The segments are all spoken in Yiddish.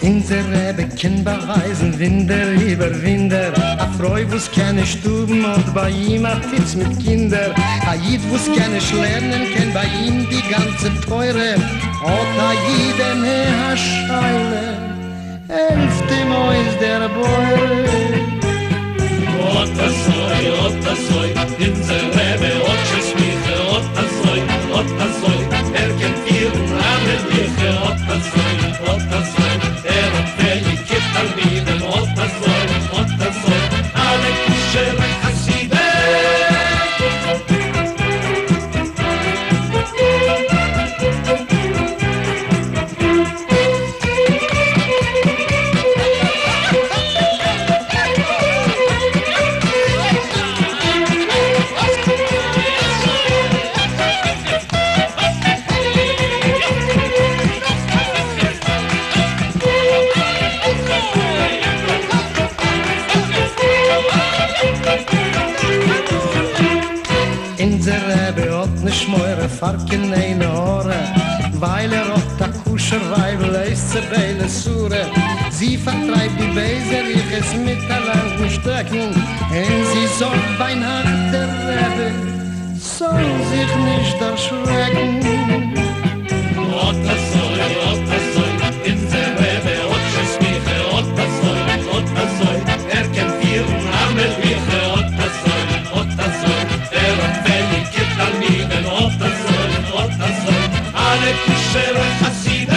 אונזער רבי קען באווייזן וואונדער איבער וואונדער, א פרוי וואס קען נישט האבן האט ביי אים א טוץ מיט קינדער, א איד וואס קען נישט לערנען קען ביי אים די גאנצע תורה, האט א אידענע א שאלה העלפט אים אויס דער בורא. אָט אַזוי, אָט אַזוי, אונדזער רבי האָט שוין סמיכה, אָט אַזוי, אָט אַזוי, ער קען פֿירן אַ מלוכה, אָט אַזוי, אָט אַזוי, ער האָט פֿעיִקע תּלמידים, אָט אַזוי, אָט אַזוי, אַלע כּשרע חסידים. אונזער רבי האט נישט מורא פאר קיין עין הרע, ווייל ער האט א כשר ווייבל הייסט זי ביילע שרה, זי פארטרייבט די בייזע רוחות מיט א לאנגן שטעקן, און זי זארגט ביינאכט דער רבי זאל זיך נישט דערשרעקן. אָט אַזוי, אָט אַזוי, אונדזער רבי האָט שוין סמיכה, אָט אַזוי, אָט אַזוי, ער קען פֿירן אַ מלוכה, אָט אַזוי, אָט אַזוי, ער האָט פֿעיִקע תּלמידים, אָט אַזוי, אָט אַזוי, אַלע כּשרע חסידים.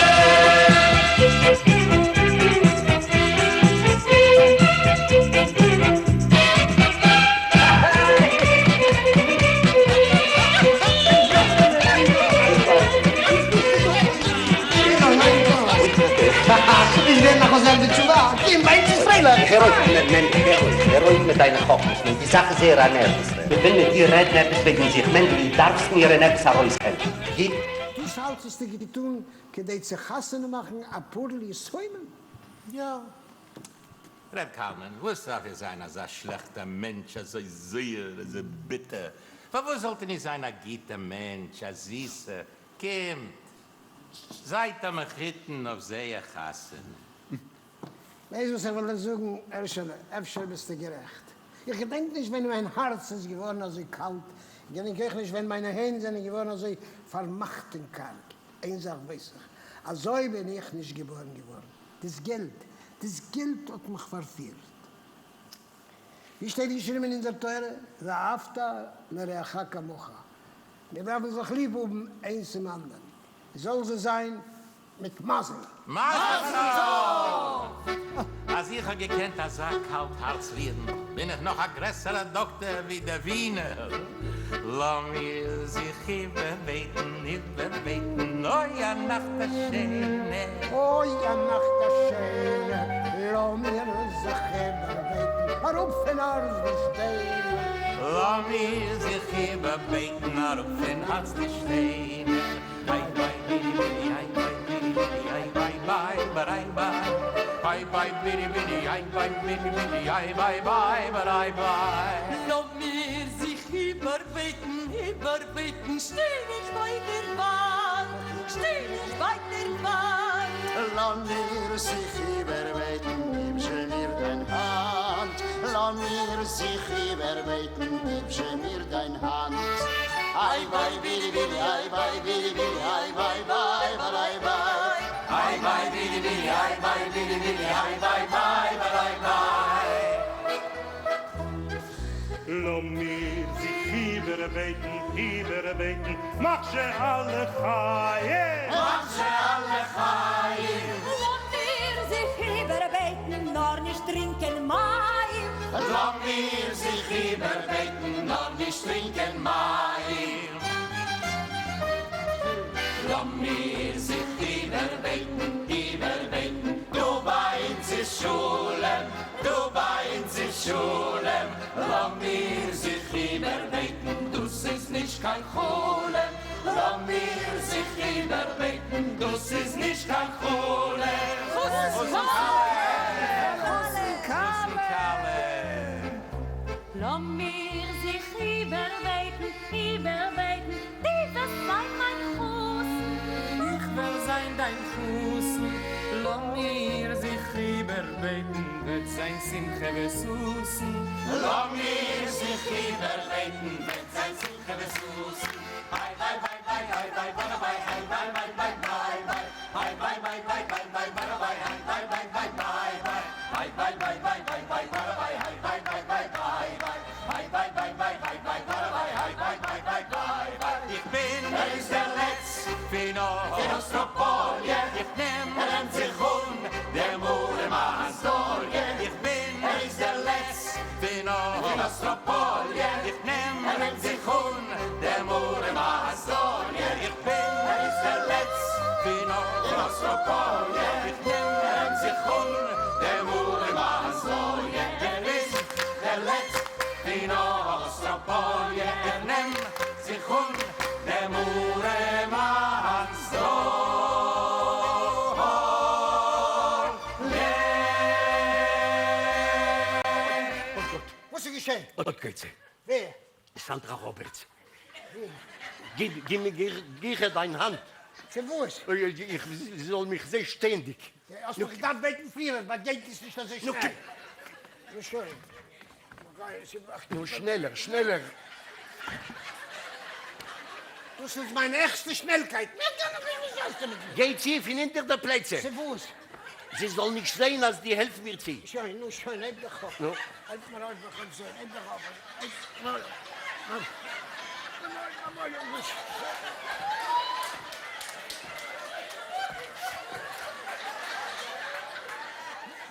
איך ווער נאך חוזר בתשובה, קום ביי אונז איז פרייליך. הער אויף, מענדל, הער אויף, הער אויף מיט דיינע חכמות, מענדל, די זאך איז זייער אן ערנסטע, איך וויל מיט דיר רעדן עפעס וועגן זיך, מענדל, דו דארפסט מיר אין עפעס ארויסהעלפן, גיב. דאס אלץ האסטו געטון כדי צו חתונה מאכן א פארל יתומים? יא. ר' קלמן, וואס דארף איר זיין אזא שלעכטער מענטש, אזוי זויער, אזוי ביטער? פארוואס זאלט איר נישט זיין א גוטער מענטש, א זיסער? קומט, זייט א מחותן אויף זייער חתונה. ווייסט וואס איך וועל דיר זאגן, הערשעלע, אפשר ביסטו גערעכט. איך געדענק נישט ווען מיין הארץ איז געווארן אזוי קאלט, איך געדענק אויך נישט ווען מיינע הענט זענען געווארן אזוי פארמאכט און קארג. איין זאך ווייס איך, אזוי בין איך נישט געבארן געווארן. דאס געלט, דאס געלט האט מיך פארפירט. ווי שטייט געשריבן אין אונזער תורה, ואהבת לרעך כמוך. מיר דארפן זיך ליב האבן איינס צום אנדערן, זאל זיי זיין מיט מזל. מזל טוב! אז איך האב געקענט אזא קאלט הארץ רירן, בין איך נאך א גרעסערע דאקטער ווי דער ווינער. לאמיר זיך איבערבעטן, איבערבעטן, אוי א נאכט א שענע. אוי א נאכט א שענע, לאמיר זיך איבערבעטן, אראפ פון הארץ די שטיינער. לאמיר זיך איבערבעטן, אראפ פון הארץ די שטיינער. איי ביי בידי בידי איי ביי בידי בידי איי ביי ביי באריי ביי. איי ביי בידי בידי איי ביי בידי בידי איי ביי ביי באריי ביי. לאמיר זיך איבערבעטן, איבערבעטן, שטיי נישט ביי דער וואנט, שטיי נישט ביי דער וואנט. לאמיר זיך איבערבעטן, גיב זשע מיר דיין האנט, לאמיר זיך איבערבעטן, גיב זשע מיר דיין האנט. איי ביי בידי בידי איי ביי בידי בידי איי ביי ביי באריי ביי. איי ביי בידי בידי איי ביי בידי בידי איי ביי ביי באריי ביי. לאמיר זיך איבערבעטן, איבערבעטן, מאך זשע א לחיים! מאך זשע א לחיים! לאמיר זיך איבערבעטן, נאר נישט טרינקען מים! לאמיר זיך איבערבעטן, נאר נישט טרינקען מים! לאמיר זיך איבערבעטן, איבערבעטן, דא ביי אונז איז שלום, דא ביי אונז איז שלום, לאמיר זיך איבערבעטן, דאס איז נישט קיין חלום, לאמיר זיך איבערבעטן, דאס איז נישט קיין חלום. חתן כלה! לאמיר זיך איבערבעטן, איבערבעטן, דו וועסט זיין מיין חתן. איך וועל זיין דיין חתן, לאמיר. לאָמיר זיך איבערבעטן, וועט זיין שמחה וששון. לאָמיר זיך איבערבעטן, וועט זיין שמחה וששון. היי ביי ביי ביי היי ביי ביי ביי היי ביי ביי ביי ביי ביי היי ביי ביי ביי ביי ביי ביי ביי היי ביי ביי ביי ביי ביי היי ביי ביי ביי ביי ביי ביי ביי היי ביי ביי ביי ביי ביי היי ביי ביי ביי ביי ביי ביי ביי היי ביי ביי ביי ביי ביי איך בין ער איז דער לץ פון אסטראפאליע איך נעם ער נעמט זיך אן דעם ארעמאנס זארגע איך בין ער איז דער לץ פון אסטראפאליע איך נעם ער נעמט זיך אן דעם ארעמאנס זארגע איך בין ער איז דער לץ פון אסטראפאליע איך נעם ער נעמט זיך אן דעם ארעמאנס זארגע ער איז דער לץ פון אסטראפאליע ער נעמט זיך אן דעם ארעמאנס זארגע. וואס איז געשען? אט גייט זי. ווער? סאנדרא ראבערטס. גיב מיר גיכער דיין האנט. צו וואס? איך זאל מיך זען שטענדיג. האסט מיך געדארפט בעטן פריער, באגייט עס נישט אזוי שנעל. נו שוין. נו שנעלער, שנעלער. דאס איז מיין העכסטע שנעלקייט. מער קען איך נישט, וואס האסטו מיט מיר? גיי צו פון אונטער די פלייצע. צו וואס? זי זאל נישט זען אז דו העלפסט מיר צו. שוין, נו שוין, הייב דיך אויף. נו. העלף מיר אויף, איך אויף זען, הייב דיך אויף.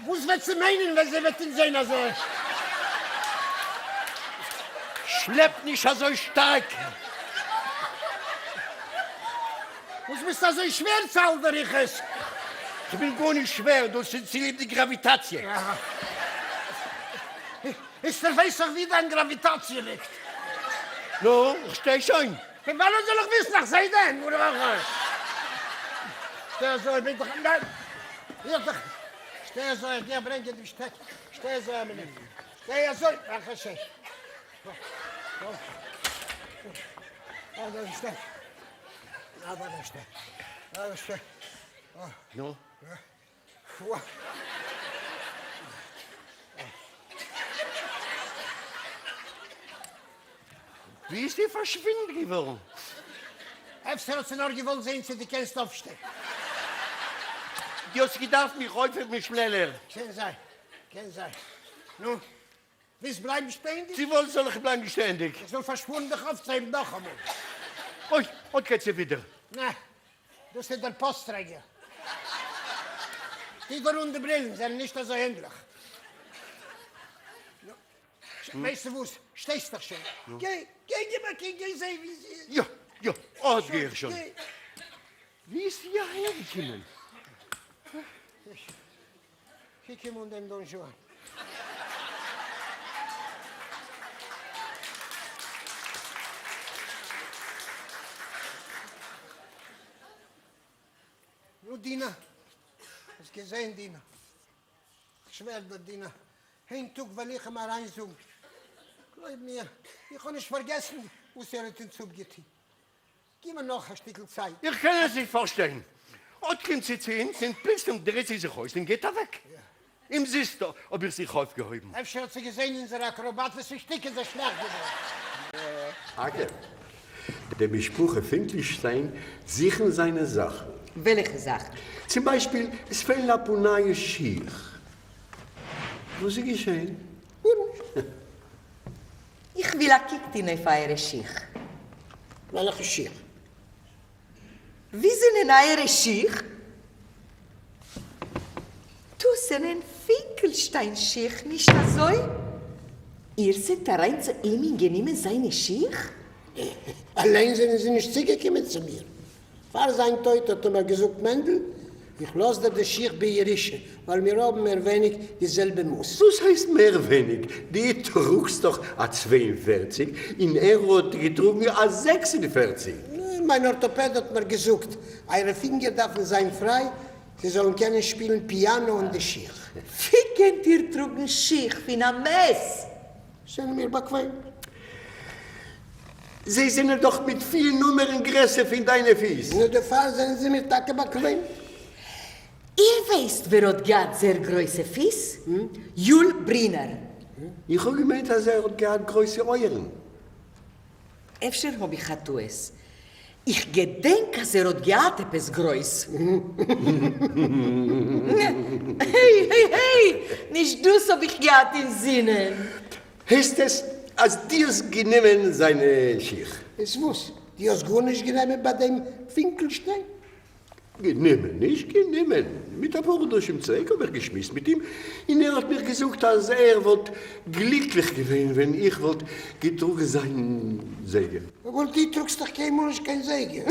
וואס וועט זי מיינען ווען זי וועט אונז זען אזוי? שלעפ נישט אזוי שטארק. וואס ביסטו אזוי שווער צו האלטן רוחות? כ'בין גארנישט שווער, דאס איז צוליב די גראוויטאציע. איצטער ווייס איך ווי דיין גראוויטאציע ליגט. נו, כ'שטיי שוין. פון וואנען זאל איך וויסן? איך זעה דען? שטיי אזוי, בין דיך, ניין, איך דיך, שטיי אזוי, איך גיי ברענגען דעם שטעקן, שטיי אזוי א מינוט, שטיי אזוי, מאך א שער. נו? ווי איז זי פארשווינדן געווארן? אפשר האט זי נאר געוואלט זעהן צו דו קענסט אויפשטיין. דו האסט געדארפט מיך אויפהייבן שנעלער. קען זיין, קען זיין. נו, ווילסט בלייבן שטענדיג? צו וואס זאל איך בלייבן שטענדיג? איך זאל פארשפארן דיך אויפצוהייבן נאכאמאל. אוי, אט גייט זי ווידער. נע, דאס איז דער פאסט-טרעגער. טו דיר אן די ברילן, זענען נישט אזוי ענדליך. נו, ווייסטו וואס, שטייסט דאך שוין. גיי, גיי גיב א קוק, גיי זע ווי זי איז. יא, יא, אט גיי איך שוין. ווי איז זי אהערגעקומען? קוק אים אן דעם דאן זשואן. נו דינה, האסט געזען דינה? כ'שווער דיר דינה, איין טאג וועל איך אים אריינזאגן, גלויב מיר, איך האב נישט פארגעסן וואס ער האט אונז אפגעטון. גיב מיר נאך א שטיקל צייט. איך קען עס נישט פארשטיין. אט קומט זי צו אונז און פלוצלונג דרייט זי זיך אויס און גייט אוועק. אומזיסט האב איך זיך אויפגעהויבן. אפשר האט זי געזען אונזערע אקראבאטישע שטיק איז איר שלעכט געווארן. אגב, די משפחה פינקלשטיין זוכן זיינע זאכן. וועלכע זאכן? צום ביישפיל, עס פעלן אפאר נייע שיך. וואס איז געשען? גארנישט. איך וויל א קוק טון אויף אייערע שיך. וועלכע שיך? ווי זענען אייערע שיך? דאס זענען פינקלשטיין שיך, נישט אזוי? איר זענט אריין צו אים און גענומען זיינע שיך? אליין זענען זיי נישט צוגעקומען צו מיר. פאר זיין טויט האט ער מיר געזאגט, מענדל, איך לאז דיר די שיך בירושה, ווייל מיר האבן מער ווייניג די זעלבע מאס. וואס הייסט מער ווייניג? דו טראגסט דאך א 42 און ער האט געטראגן א 46. מיין ארטאפעד האט מיר געזאגט, אייערע פינגער דארפן זיין פריי, זיי זאלן קענען שפילן פיאנא אן די שיך. ווי קענט איר טראגן שיך פון א מאס? זענען מיר באקוועם. זיי זענען דאך מיט פיר נומערן גרעסער פון דיינע פיס. נו דערפאר זענען זיי מיר טאקע באקוועם. איר ווייסט ווער האט געהאט זייער גרויסע פיס? יול ברינער. איך האב געמיינט אז ער האט געהאט גרויסע אויערן. אפשר האב איך א טעות. איך געדענק אז ער האט געהאט עפעס גרויס. העי העי העי! נישט דאס האב איך געהאט אינזינען. הייסט עס אז דו האסט גענומען זיינע שיך? איז וואס? דו האסט גארנישט גענומען ביי דעם פינקלשטיין? גענומען, נישט גענומען. מיט אפאר חדשים צוריק האב איך געשמועסט מיט אים, און ער האט מיר געזאגט אז ער וואלט גליקליך געווען ווען איך וואלט געטראגן זיין זייגער. אבער דו טראגסט דאך קיינמאל נישט קיין זייגער.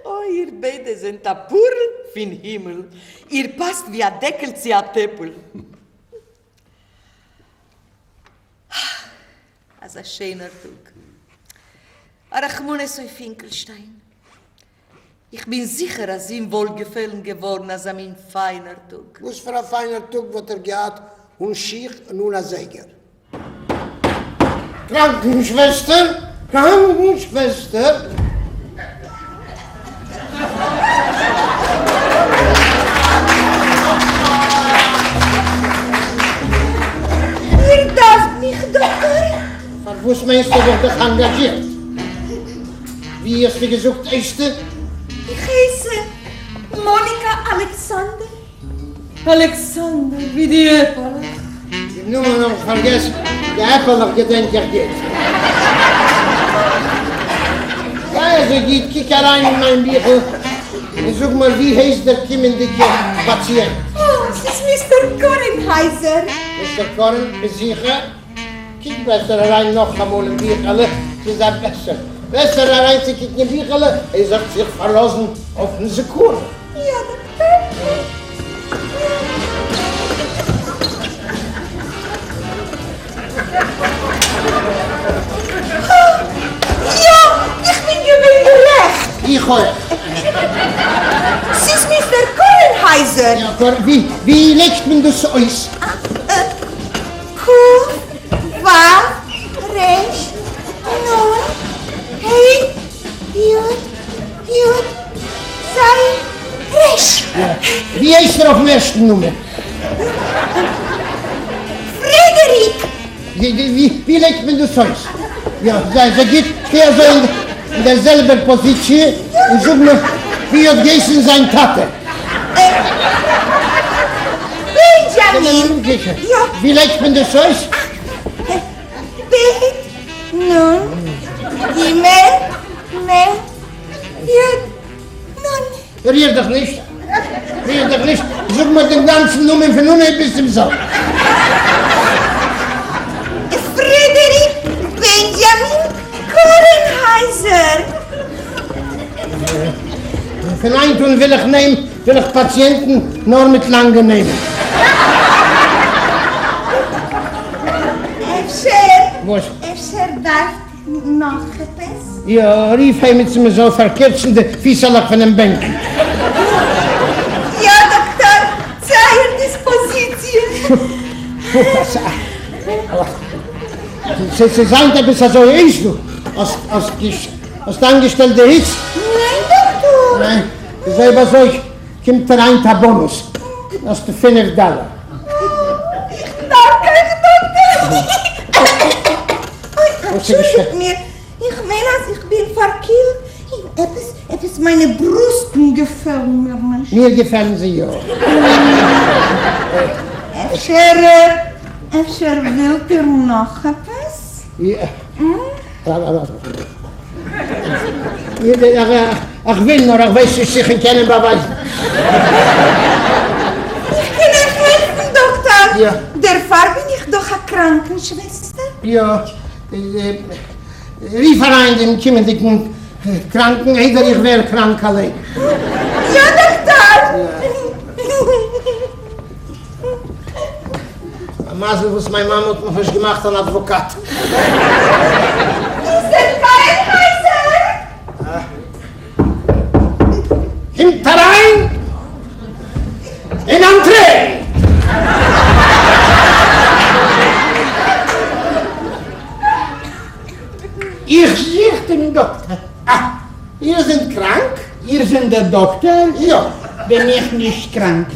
אוי, איר ביידע זענט א פארל פון הימל, איר פאסט ווי א דעקל צו א טעפל. אזא שענער טאג. א רחמנות אויף פינקלשטיין. איך בין זיכער אז אים וואלט געפעלן געווארן אזא מין פיינער טאג. וואס פאר א פיינער טאג וואלט ער געהאט אן שיך און אן א זייגער? קראנקנשוועסטער! קראנקנשוועסטער! איר דארפט מיך, דאקטאר? פארוואס מיינסטו האב איך דיך אנגאזשירט? ווי האסטו געזאגט הייסטו? איך הייס מאניקא אלעקסאנדער. אלעקסאנדער, ווי די עפעלעך. דעם נאמען האב איך פארגעסן, די עפעלעך געדענק איך גוט. זיי אזוי גוט, קוק אריין אין מיין ביכל און זאג מיר ווי הייסט דער קומענדיגער פאציענט. אה, ס'איז מיסטער קארענהייזער. מיסטער קארען, ביסט זיכער? קוק בעסער אריין נאכאמאל אין ביכעלע, ס'איז א בעסער בעסער אריינצוקוקן אין ביכעלע, איר זאלט זיך פארלאזן אויפן זכרון. יא דאקטאר. יא! איך בין געווען גערעכט! איך אויך. ס'איז מיסטער קארענהייזער. יא, קארען, ווי לייגט מען דאס אויס? ק ו ר נ ה י י ז ר. ווי הייסט ער אויפן ערשטן נאמען? פרעדעריק! ווי לייגט מען דאס אויס? יא, זיי אזוי גוט, שטיי אזוי אין דער זעלבער פאזיציע און זאג מיר ווי האט געהייסן זיין טאטע? בענדזשאמין! יא. ווי לייגט מען דאס אויס? ב נ ג מ י נ. ריר דיך נישט, ריר דיך נישט, זאג מיר דעם גאנצן נאמען פון אנהייב ביז צום סוף. פרעדעריק בענדזשאמין קארענהייזער. פון היינט אן וויל איך נעם וויל איך פאציענטן נאר מיט לאנגע נעמען. אפשר וואס? אפשר דארפט נאך עפעס? יא, רוף עימיצן מען זאל פארקירצן די פיסעלעך פונעם בענקל. יא דאקטאר, צו אייער דיספאזיציע. ס'איז היינט עפעס אזוי הייס דא. האסט איינגעשטעלט די היץ? ניין דאקטאר. ניין? איז אויב אזוי קומט אריין א באנוס, האסטו פינף דאלער. איך דאנק אייך דאקטאר. אוי, אנטשולדיגט מיר, איך מיין אז איך בין פארקילט, און עפעס, עפעס מיינע ברוסטן געפעלן מיר נישט. מיר געפעלן זיי יא. אפשר, אפשר ווילט איר נאך עפעס? יא. איך וויל נאר איך ווייס נישט צו איך קען אים באווייזן. איך קען אייך העלפן דאקטאר. יא. דערפאר בין איך דאך א קראנקן-שוועסטער. יא. רוף אריין דעם קומענדיגן קראנקן איידער איך ווער קראנק אליין. יא דאקטאר. א מזל וואס מיין מאמע האט מיך נישט געמאכט אן אדוואקאט. מיסטער קארענהייזער! קומט אריין אין אנטרעי! איך זוך דעם דאקטער. אה, איר זענט קראנק? איר. איר זענט דער דאקטער? יא. בין איך נישט קראנק.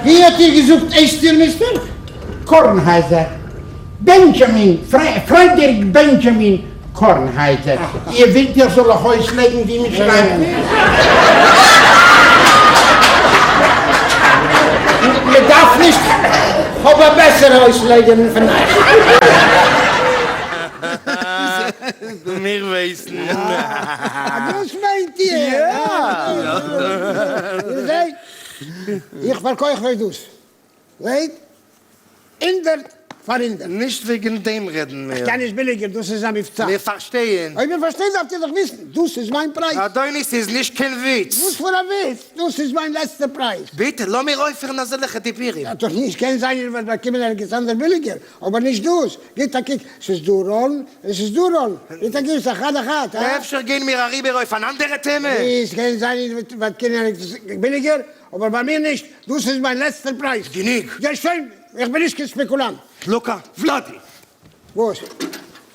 ווי האט איר געזאגט הייסט איר מיסטער? קארנהייזער. בענדזשאמין, פרעדעריק בענדזשאמין קארנהייזער. איר ווילט איך זאל אייך אויסלייגן ווי מען שרייבט עס? מען דארף נישט, כ'האב א בעסערע אויסלייגערין פון אייך. מיר ווייסן. דאס מיינט איר? יא. איר זעט? איך פארקויף אייך דאס. זעט? הונדערט פאר הונדערט. נישט וועגן דעם רעדן מיר. כ'קען נישט ביליגער, דאס איז א מבצע. מיר פארשטייען. אויב איר פארשטייט דארפט איר דאך וויסן, דאס איז מיין פרייז. אדוני ס'איז נישט קיין וויץ. וואס פאר א וויץ? דאס איז מיין לעצטע פרייז. ביטע לאמיר אויפהערן אזעלכע דיבורים. דאך נישט, קען זיין איר וועט באקומען ערגעץ אנדערש ביליגער, אבער נישט דאס. גיט א קוק, ס'איז דא ראלן און ס'איז דא ראלן. גיט א קוק, ס'איז אחד אחד, הא? אפשר גייען מיר אריבער אויף אן אנדערע טעמע? ס'קען זיין איר וועט באקומען ערגעץ ביליגער, אבער ביי מיר נישט, דאס איז מיין לעצטער פרייז. גענוג. גיי שוין, איך בין נישט קיין ספעקולאנט. לוקא, וולאדי. וואס?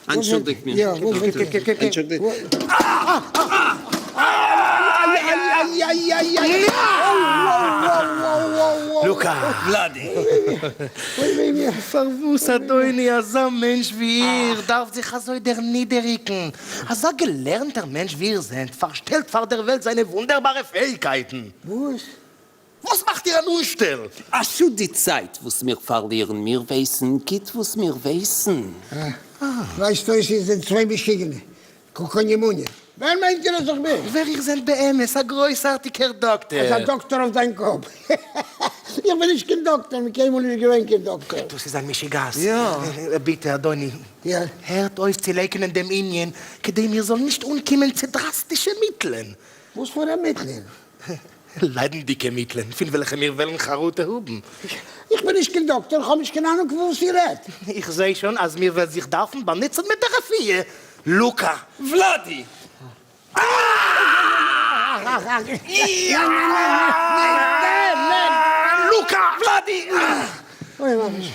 אנטשולדיגט מיר. יא, וואס ווילט איר? אנטשולדיגט. לוקא, וולאדי. פארוואס אדוני, אזא מענטש ווי איר דארפט זיך אזוי דערנידעריקן? אזא געלערנטער מענטש ווי איר זענט, פארשטעלט פאר דער וועלט זיינע וואונדערבארע פעאיגקייטן. וואס? וואס מאכט איר אן אנשטעל? א שאד די צייט וואס מיר פארלירן, מיר ווייסן גוט וואס מיר ווייסן. ווייזט אויס איר זענט צוויי משוגענע קוקונימוניע. ווער מיינט איר אז איך בין? ווער איר זענט באמת, א גרויסארטיגער דאקטער. אזא דאקטער אויף דיין קאפ. איך בין נישט קיין דאקטער, כ'בין קיינמאל נישט געווען קיין דאקטער. דאס איז א משוגעת. ביטע אדוני, הערט אויף צו לייקענען דעם ענין, כדי מיר זאלן נישט אנקומען צו דראסטישע מיטלען. וואס פאר א מיטלען? ליידנדיקע מיטלען, פון וועלכע מיר וועלן חרטה האבן. איך בין נישט קיין דאקטער, איך האב נישט קיין אהנונג פון וואס איר רעדט. איך זע שוין אז מיר וועלן זיך דארפן באנוצן מיט דער רפואה. לוקא. וולאדי! לוקא! וולאדי!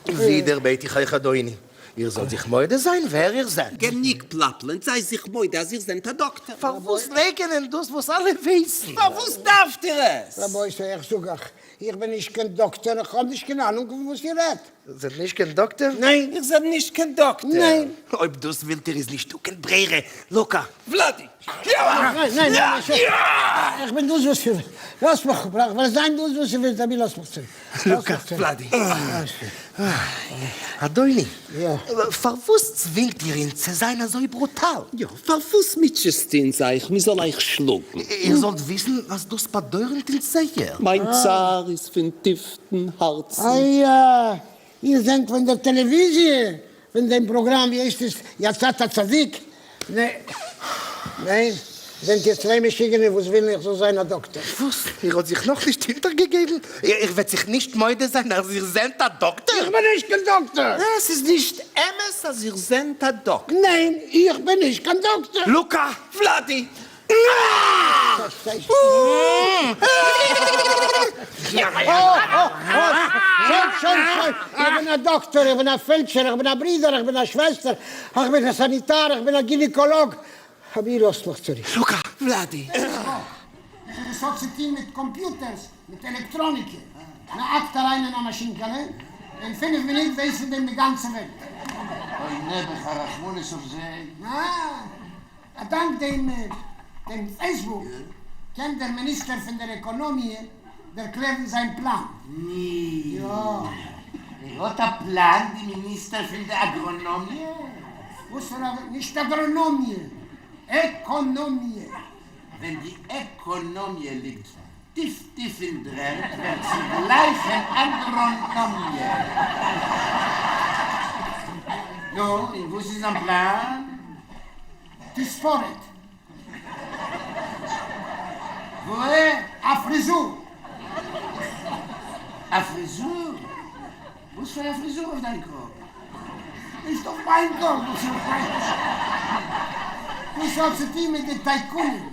ווידער בעט איך אייך אדוני, איר זאלט זיך מודה זיין ווער איר זענט. גענוג פלאפלען, זיי זיך מודה אז איר זענט א דאקטער. פארוואס לייקענען דאס וואס אלע ווייסן? פארוואס דארפט איר עס? רבותי, איך זאג אייך, איך בין נישט קיין דאקטער, איך האב נישט קיין אהנונג פון וואס איר רעדט. איר זענט נישט קיין דאקטער? ניין. איר זענט נישט קיין דאקטער? ניין. אויב דאס ווילט איר איז נישטא קיין ברירה. לוקא. וולאדי! ניין, ניין, ניין, איך בין דאס וואס איר ווילט. לאזט מיך אפ, איך וועל זיין דאס וואס איר ווילט, אבי לאזט מיך צורו. לוקא, וולאדי. אדוני, פארוואס צווינגט איר אונז צו זיין אזוי ברוטאל? יא, פארוואס מוטשעסטו אונז אייך מען זאל אייך שלאגן? איר זאלט וויסן אז דאס באדויערט אונז זייער. מיין צער איז פון טיפסטן הארצן. איי, איר זענט פון דער טעלעוויזיע, פון דעם פראגראם, ווי הייסט עס, יצאת צדיק? ניין? זענט איר צוויי משוגענע וואס ווילן איך זאל זיין א דאקטער? וואס? איר האט זיך נאכנישט אונטערגעגעבן? איר וועט זיך נישט מודה זיין אז איר זענט א דאקטער? איך בין נישט קיין דאקטער! עס איז נישט אמת אז איר זענט א דאקטער? ניין, איך בין נישט קיין דאקטער! לוקא! וולאדי! שוין, שוין, שוין, איך בין א דאקטאר, איך בין א פעלדשער, איך בין א ברודער, איך בין א שוועסטער, איך בין א סאניטאר, איך בין א גינעקאלאג, אבי לאזט מיך צורו. לוקא! וולאדי! עס האט צו טון מיט קאמפיוטערס, מיט עלעקטראניקע. מען האקט אריין אין א מאשינקעלע, אין פינף מינוט ווייסט פון דעם די גאנצע וועלט. אוי נעבעך א רחמנות אויף זיי. א דאנק דעם דעם פעיסבוק קען דער מיניסטער פון דער עקאנאמיע דערקלערן זיין פלאן. ני. יא. ער האט א פלאן די מיניסטער פון די אגראנאמיע? וואס פאר א. נישט אגראנאמיע. עקאנאמיע. ווען די עקאנאמיע ליגט טיף טיף אין דר'ערד ווערט זי גלייך אן אגראנאמיע. נו, און וואס איז זיין פלאן? תספורת. וואו? א פריזור. א פריזור? וואס פאר א פריזור אויף דיין קאפ? נישט אויף מיין קאפ, וואס אויף מיין קאפ? דאס האט צו טון מיט די טייקונים.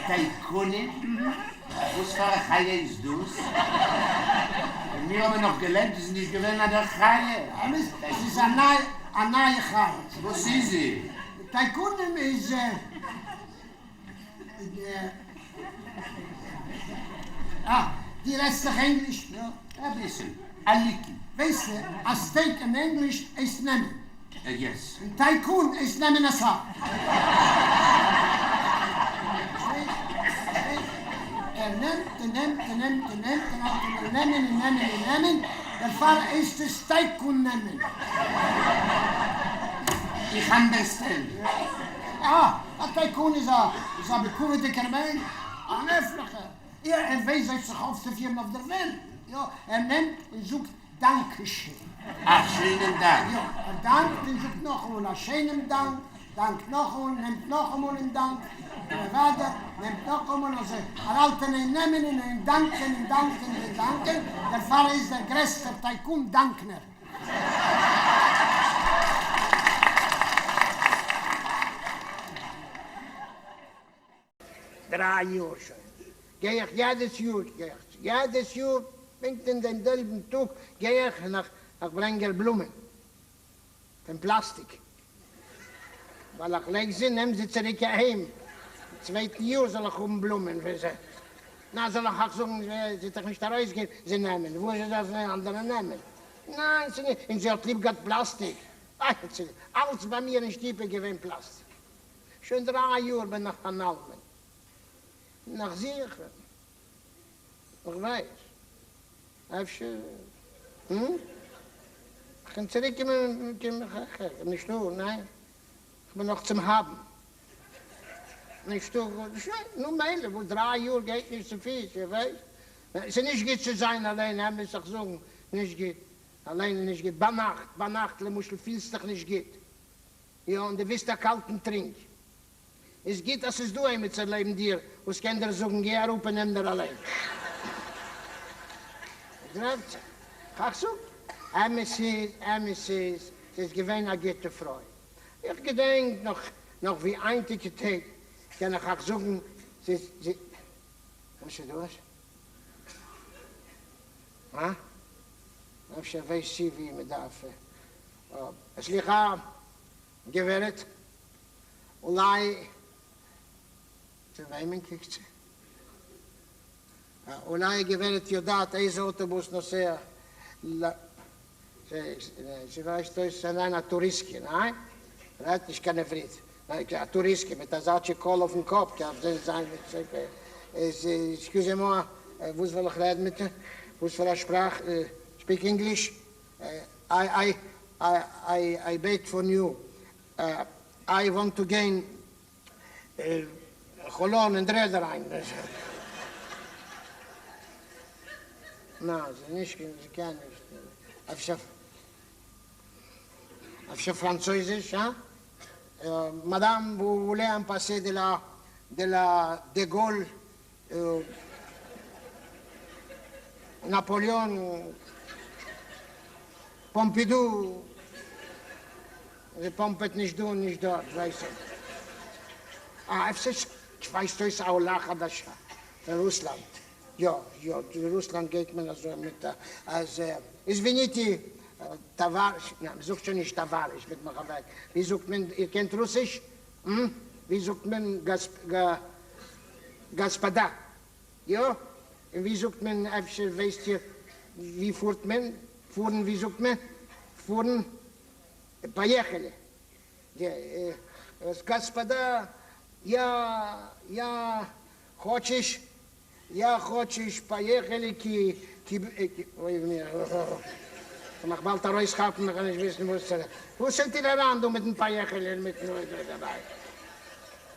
טייקונים? וואס פאר א חיה איז דאס? ווען מיר האבן נאך געלעבט איז נישט געווען אזא חיה. אמת, עס איז א נייע חיה. וואס איז זי? טייקונים איז. אה, דו רעדסט דאך ענגליש, יא? אביסל, א ליטל. ווייסטו אז טעיק אין ענגליש הייסט נעמען? יעס. און טייקון הייסט נעמען אסאך. פארשטייסט? ער נעמט און נעמט און נעמט און נעמט און האלט אין איין נעמען און נעמען און נעמען, דערפאר הייסט עס טייקון נעמען. איך אנדערסטענד. אה, א טייקון איז א איז א בכבוד'יגער מענטש, אן העפליכער. יא, ער ווייסט זיך זיך אויפצופירן אויף דער וועלט. יא, ער נעמט און זאגט דאנקע שען. א שענעם דאנק. יא, ער דאנקט און זאגט נאכאמאל א שענעם דאנק, דאנקט נאכאמאל, נעמט נאכאמאל און דאנקט, און אוודאי נעמט נאכאמאל, אזוי ער האלט אין איין נעמען און אין דאנקען און דאנקען און דאנקען, דערפאר איז דער גרעסטער טייקון דאנקנער. דריי יאר שוין גיי איך יעדעס יאר גיי איך יעדעס יאר פונקט אין דעם זעלבן טאג גיי איך און איך ברענג איר בלומען פון פלאסטיק ווייל איך לייג זי נעם זי צוריק אהיים צווייטן יאר זאל איך האבן בלומען פון זיי נא זאל איך אייך זאגן זי וועט דאך נישט ארויסגיין זי נעמען וואס זאל זי אנדערע נעמען ניין ס'נישט און זי האט ליב געהאט פלאסטיק אלץ ביי מיר אין שטוב איז געווען פלאסטיק. שוין דריי יאר בין איך אן אלמן. און איך זוך, איך ווייס, אפשר, הום? כ'קען צוריקקומען, נישטא, ניין, כ'בין נאך צום האבן. נישטא, שוין, נו מילא, וואס דריי יאר גייט נישט צופיס, איר ווייסט, ס'איז נישט גוט צו זיין אליין, אמת איך זאגן, נישט גוט, אליין איז נישט גוט, ביינאכט, ביינאכט למשל פילסט דיך נישט גוט, יא, און דו ווילסט א קאלטן טרינק. איז גוט אז ס'איז דא עמיצער לעבן דיר וואס קען דיר זאגן גיי אראפ און נעם דיר אליין. דרייווט זיך. כ'האב געזאגט, אמת איז, אמת איז, ס'איז געווען א גוטע פרוי. איך געדענק נאך, נאך ווי היינטיגע טעג, קען איך אייך זאגן, ס'איז, זי, וואס איז דאס? הא? אפשר ווייסט זי ווי מ'דארף סליחה, גברת, אולי צו וועמען קוקט זי? אולי גברת יודעת איזה אוטובוס נוסע ל... זי ווייזט אויס צו זיין א טוריסטקע, ניין? רעדט נישט קיין עברית. א טוריסטקע מיט אזא טשעכאל אויפן קאפ קען זיין עקסקיוזעמואה, וואס וועל איך רעדן מיט איר? וואס פאר א שפראך? ספיק ענגליש? איי איי איי בעג פון יו, איי וואנט טו גיין חולון אין דר'ערד אריין. ניין, זי נישט זי קען נישט. אפשר אפשר פראנצויזיש, הא? מאדאם וו וולע אן פאסע דע לא דע לא דע גאול נאפאליאן, פאמפידו, זי פאמפעט נישט דא און נישט דארט, ווייס איך. אה, אפשר ווייזט אויס א עולה חדשה פון רוסלאנד. יא, יא, אין רוסלאנד גייט מען אזוי מיט א, אז איזוויניטי, טאוואריש, ניין, מ'זאגט שוין נישט טאוואריש, מיט מיך אוועק. ווי זאגט מען, איר קענט רוסיש? המ? ווי זאגט מען גאספאדא? יא? און ווי זאגט מען, אפשר ווייסט איר ווי פארט מען? פארן ווי זאגט מען? פארן? פאיעכעלע. גאספאדא, יא יא כאטשיש יא כאטשיש פאיעכעלע קי קי אוי מיר כ'וועל מיך באלד ארויסכאפן איך וועל נישט וויסן וואס צו רעדן. וואס זענט איר אריין דא מיטן פאיעכעלע און מיטן אוי דא דערביי?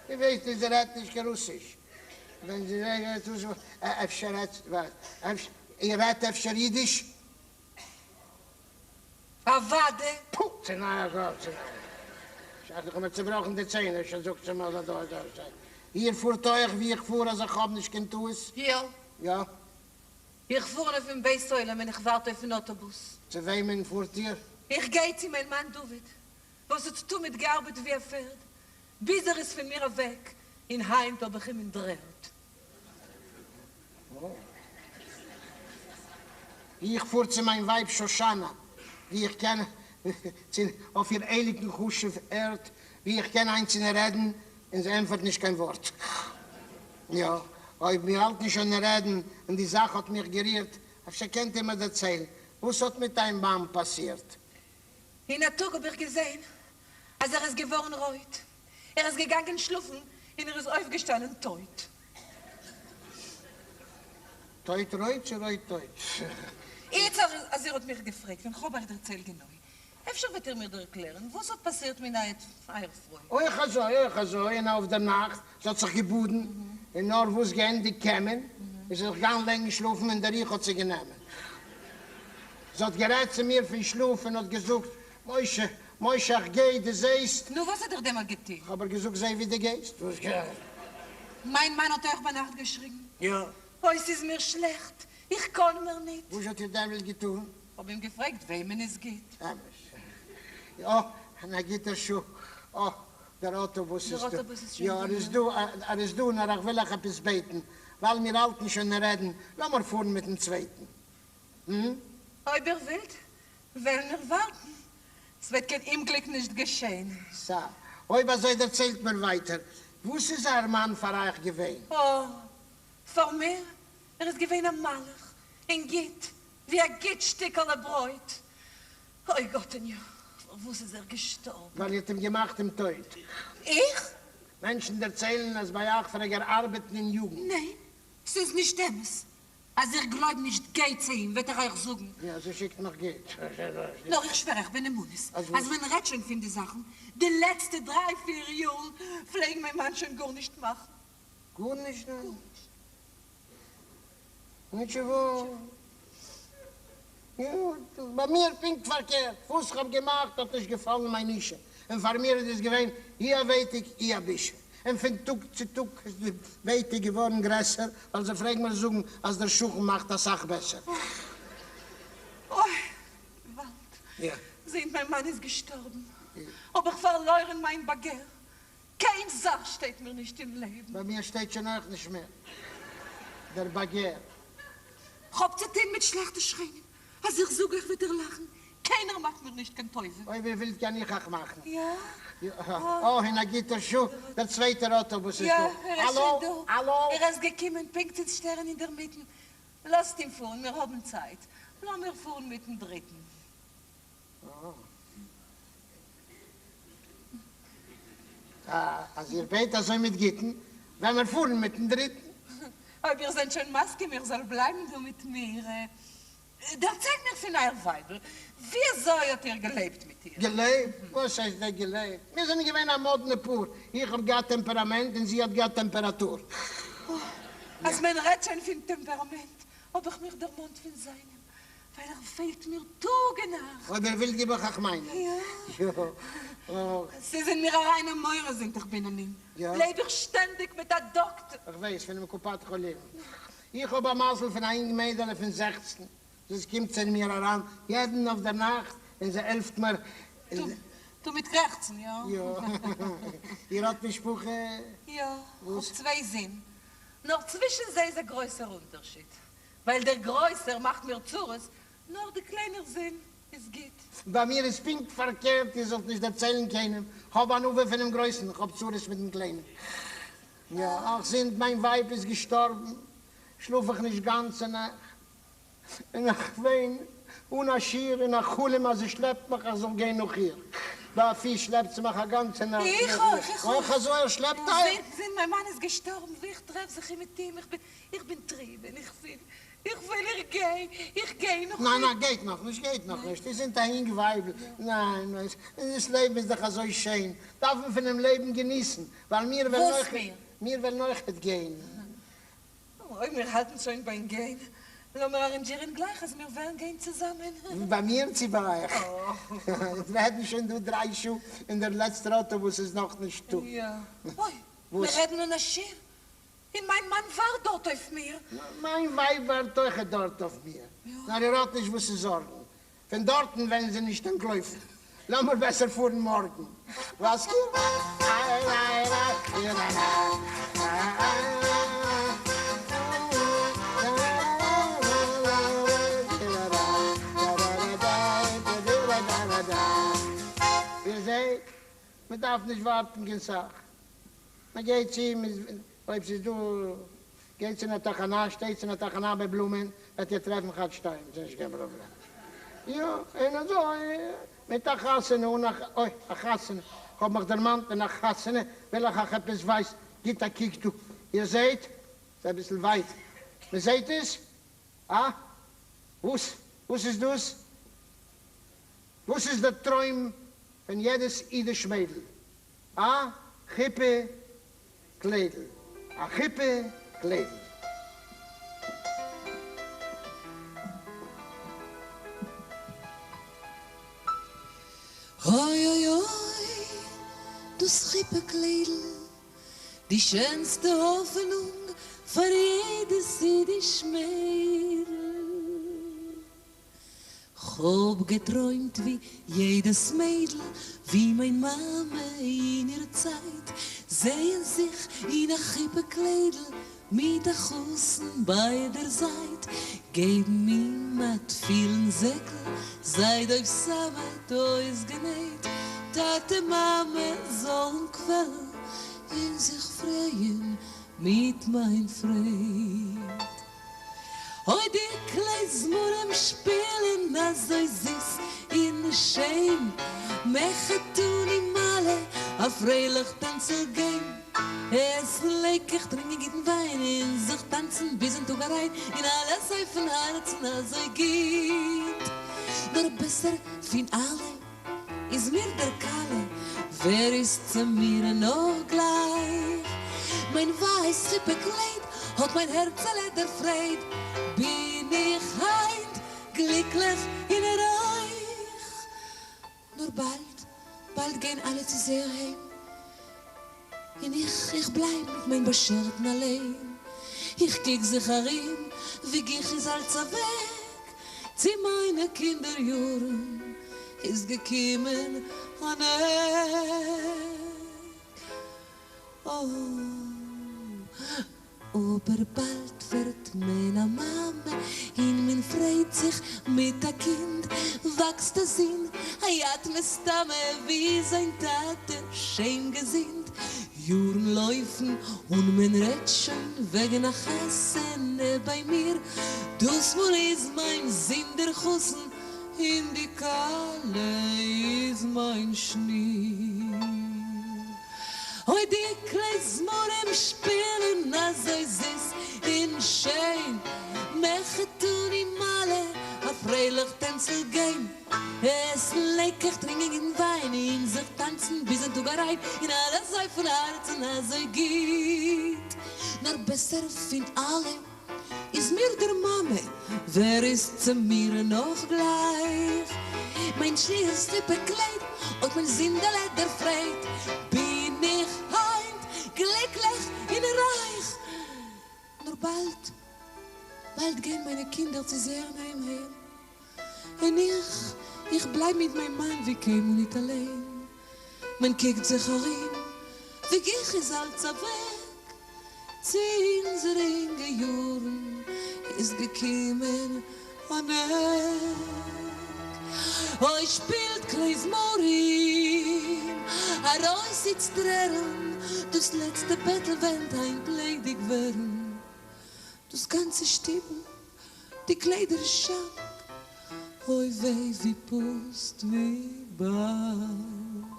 איר ווייסט זי רעדט נישט קיין רוסיש. ווען זי רעדט רוסיש אפשר רעדט איר רעדט אפשר אידיש? אוואדע! פו! צו נייער גאט צו נייער. שייך איך האב מיר צובראכן די ציין אפשר זאגט זי מיר אזוי אזוי אזוי. איר פארט אויך ווי איך פאר אז איך האב נישט קיין טעות? יא. יא. איך פאר אויפן בית עולם און איך ווארט אויפן אוטובוס. צו וועמען פארט איר? איך גיי צו מיין מאן דוד וואס האט תמיד געארבעט ווי א פערד ביז ער איז פון מיר אוועק און היינט האב איך אים אין דר'ערד. איך פאר צו מיין ווייב שושנה, ווי איך קען צו אויף איר הייליגן חשוב ארט, ווי איך קען איינצלנע רעדן, און זי ענטפערט נישט קיין ווארט. יא, אויב מיר האלטן שוין אין רעדן און די זאך האט מיך גערירט, אפשר קענט איר מיר דערציילן וואס האט מיט אייער מאן פאסירט? אין א טאג האב איך געזען אז ער איז געווארן רויט, ער איז געגאנגען שלאפן און ער איז אויפגעשטאנען טויט. טויט רויט צו רויט טויט? איצט אז איר האט מיך געפרעגט און כ'האב אייך דערציילט גענוי, אפשר וועט איר מיר דערקלערן וואס האט פאסירט מיט אייער פרוי? אויך אזוי, אויך אזוי, און אויף דער נאכט, זי האט זיך געבאדן, און נאר וואס געענדיגט קעמען, איז זי זיך געגאנגען לייגן שלאפן, און דער רוח האט זי גענומען. זי האט גערעדט צו מיר פון שלאף און האט געזאגט, משה, משה, איך גיי, דו זעסט? נו, וואס האט איר דעמאלט געטון? כ'האב איר געזאגט, זע ווי דו גייסט. מיין מאן האט אויך ביינאכט געשריגן. יא. אוי, ס'איז מיר שלעכט, איך קאן מער ניט. וואס האט איר דעמאלט געטון? כ'האב אים געפרעגט וועמען איז גוט. אמת. יא, אין א גוטער שעה. אה, דער אויטאבוס איז דא. יא, ער איז דא, ער איז דא, נאר איך וויל אייך עפעס בעטן, ווייל מיר האלטן שוין אין רעדן, לאמיר פארן מיטן צווייטן. המ? אויב איר ווילט, וועלן מיר ווארטן. ס'וועט קיין אומגליק נישט געשען. סא, אויב אזוי דערציילט מיר ווייטער, וואס איז אייער מאן פאר אייך געווען? אה, פאר מיר? ער איז געווען א מלאך און גוט ווי א גוט שטיקעלע ברויט. אוי גאטעניו, פארוואס איז ער געשטארבן? ווייל איר האט אים געמאכט דעם טויט. איך? מענטשן דערציילן אז ביי אייך פלעג ער ארבעטן אין יוגנט. ניין, ס'איז נישט אמת. אז איר גלויבט נישט, גייט צו אים, וועט ער אייך זאגן. יא, אזוי שיקט מיך גוט. נאר איך שווער אייך בנאמנות, אז מען רעדט שוין פון די זאכן, די לעצטע דריי פיר יארן פלעג מיין מאן שוין גארנישט מאכן. גארנישט? גארנישט. ניטשעווא. ביי מיר פונקט פארקערט, וואס כ'האב געמאכט האט נישט געפאלן מיין אשה, און פאר מיר איז דאס געווען אי א ווייטיג אי א בושה, און פון טאג צו טאג איז די ווייטיג געווארן גרעסער, ווייל זיי פלעגן מיר זאגן אז דער שכן מאכט אסאך בעסער. אוי געוואלד, זינט מיין מאן איז געשטארבן האב איך פארלוירן מיין באגער, קיין זאך שטייט מיר נישט אין לעבן. ביי מיר שטייט שוין אויך נישט מער דער באגער. כ'האב צו טון מיט שלעכטע שכנים, אז איך זאג אייך וועט איר לאכן, קיינער מאכט מיר נישט קיין טובה. אויב איר ווילט קען איך אייך מאכן. יא? אה, אין א גוטער שעה, דער צווייטער אוטובוס איז דא. יא, ער איז שוין דא. האלא? ער איז געקומען פונקט צו שטערן אינדערמיטן. לאזט אים פארן, מיר האבן צייט. לאמיר פארן מיטן דריטן. אז איר בעט אזוי מיט גוטן, וועלן מיר פארן מיטן דריטן. אויב איר זענט שוין מסכים איר זאלט בלייבן דא מיט מיר, דערציילט מיר פון אייער ווייבל, ווי אזוי האט איר געלעבט מיט איר? געלעבט? וואס הייסט דען געלעבט? מיר זענען געווען א מאדנע פאר, איך האב געהאט טעמפעראמענט און זי האט געהאט טעמפעראטור. אז מען רעדט שוין פון טעמפעראמענט, האב איך מיך דערמאנט פון זיינעם. ווייל ער פעלט מיר טאג און נאכט. אויב איר ווילט גיב איך אייך מיינעם. יא. ס'איז אין מיר אריין א מורא זינט איך בין אן אים. לעב איך שטענדיג מיט א דאקטער. איך ווייס פונעם קופת חולים. איך האב א מזל פון א אינג מיידעלע פון זעכצן. זי קומט צו מיר אריין יעדן אויף דער נאכט און זי העלפט מיר. טו מיט קרעכצן, יא? יא. איר האט משפחה? יא. כ'האב צוויי זין. נאר צווישן זיי איז א גרויסער אונטערשיד. ווייל דער גרויסער מאכט מיר צרות, נאר דער קליינער זון איז גוט. ביי מיר איז פונקט פארקערט, איר זאלט נישט דערציילן קיינעם, כ'האב הנאה פונעם גרויסן, כ'האב צרות מיטן קליינעם. יא, אך זינט מיין ווייב איז געשטארבן, שלאף איך נישט גאנצע נעכט, און איך וויין אן א שיעור און איך חלום אז זי שלעפט מיך איך זאל גיין נאך איר. ביי א פיש שלעפט זי מיך א גאנצע נאכט נאך איר. איך אויך, איך אויך. אויך אזוי, ער שלעפט אייך? זינט מיין מאן איז געשטארבן, ווי איך טרעף זיך מיט אים, איך בין איך בין טריב און איך פיל, איך וויל איך גיי, איך גיי נאך ניין ניין גייט נאך נישט גייט נאך נישט, איר זענט א אינג ווייבל, ניין ניין, דאס לעבן איז דאך אזוי שיין, דארף מען פונעם לעבן געניסן, ווייל מיר וועלן אויך, מיר וועלן אויכעט גיין. אויב מיר האלטן שוין ביים גיין, לאמיר אראנדזשירן גלייך אז מיר וועלן גיין צוזאמען. ביי מיר צי ביי אייך? מיר רעדן שוין דא דריי שעה און דער לעצטער אוטובוס איז נאכנישט דא. יא. אוי, מיר רעדן אן א שיעור. און מיין מאן ווארט דארט אויף מיר. מיין ווייב ווארט אויכעט דארט אויף מיר. נאר איר האט נישט וואס צו זארגן. פון דארטן וועלן זיי נישט אנטלויפן. לאמיר בעסער פארן מארגן. איר זעט, מען דארף נישט ווארטן קיין סך. מען גייט צו. אויב ס'איז דא, גייטס אין א תחנה, שטייטס אין א תחנה ביי בלומען, וועט איר טרעפן כאטש שתיים, ס'איז נישט קיין פראבלעם. יא, און אזוי מיט א חתונה אן א, אוי, א חתונה, כ'האב מיך דערמאנט אין א חתונה, וויל איך אייך עפעס ווייזן, גיט א קוק דא, איר זעהט? ס'איז אביסל ווייט, מ'זעהט עס? אה? וואס? וואס איז דאס? וואס איז דער טרוים פון יעדעס אידיש מיידל? א חופה קליידל, א חופה קליידל. אוי אוי אוי, דאס חופה קליידל, די שענסטע האפענונג פאר יעדעס אידיש מיידל. כ'האב געטרוימט ווי יעדעס מיידל, ווי מיין מאמע אין איר צייט, זעהן זיך אין א חופה קליידל, מיט א חתן ביי דער זייט, געבן אים א תפילין זעקל, זייד אויף סאמעט אויסגענייט, טאטע מאמע זאלן קוועלן און זיך פרייען מיט מיין פרייד. אוי די כלי זמרים שפילן אזוי זיס און שיין, מחותנים אלע א פרייליך טענצל גיין, עסן לעקעך טרינקען גוטן וויין און זיך טאנצן ביז אין טאג אריין, און אלעס אוי פון הארצן אזוי גוט, נאר בעסער פון אלע איז מיר דער כלה, ווער איז צו מיר נאך גלייך? מיין ווייס חופה קלייד האט מיין הערצעלע דערפרייט, בין איך היינט גליקליך און רייך. נאר באלד, באלד גיין אלע צו זייער היים, און איך, איך בלייב מיט מיין באשערטן אליין. איך קוק זיך ארום, ווי גיך איז אלץ אוועק, צו מיינע קינדער יארן איז געקומען אן עק. אבער באלד ווערט מען א מאמע און מען פרייט זיך מיט א קינד, וואקסט א זון א יאט מסתמא ווי זיין טאטע שיין געזונט, יארן לויפן און מען רעדט שוין וועגן א חתונה ביי מיר, דאס מאל איז מיין זון דער חתן און די כלה איז מיין שניר. אוי די כלי זמרים שפילן אזוי זיס און שיין, מחותנים אלע א פרייליך טענצל גיין, עסן לעקעך טרינקען וויין און זיך טאנצן ביז אין טאג אריין, און אלעס אוי פון הארצן אזוי גוט, נאר בעסער פון אלע איז מיר דער מאמע, ווער איז צו מיר נאך גלייך? מיין שניר'ס חופה קלייד האט מיין זונדעלע דערפרייט, בין איך היינט גליקליך און רייך. נאר באלד, באלד גייען מיינע קינדער צו זייער נייעם היים, און איך, איך בלייב מיט מיין מאן ווי קיינמאל ניט אליין. מען קוקט זיך ארום, ווי גיך איז אלץ אוועק, צו אונזערע אינגע יארן איז געקומען אן עק. אוי שפילט כלי זמרים, ארויס איצט טרערן, דאס לעצטע בעטל וועט היינט ליידיג ווערן, דאס גאנצע שטיבל, די קליידער שאנק, אוי וויי ווי פוסט ווי באנג.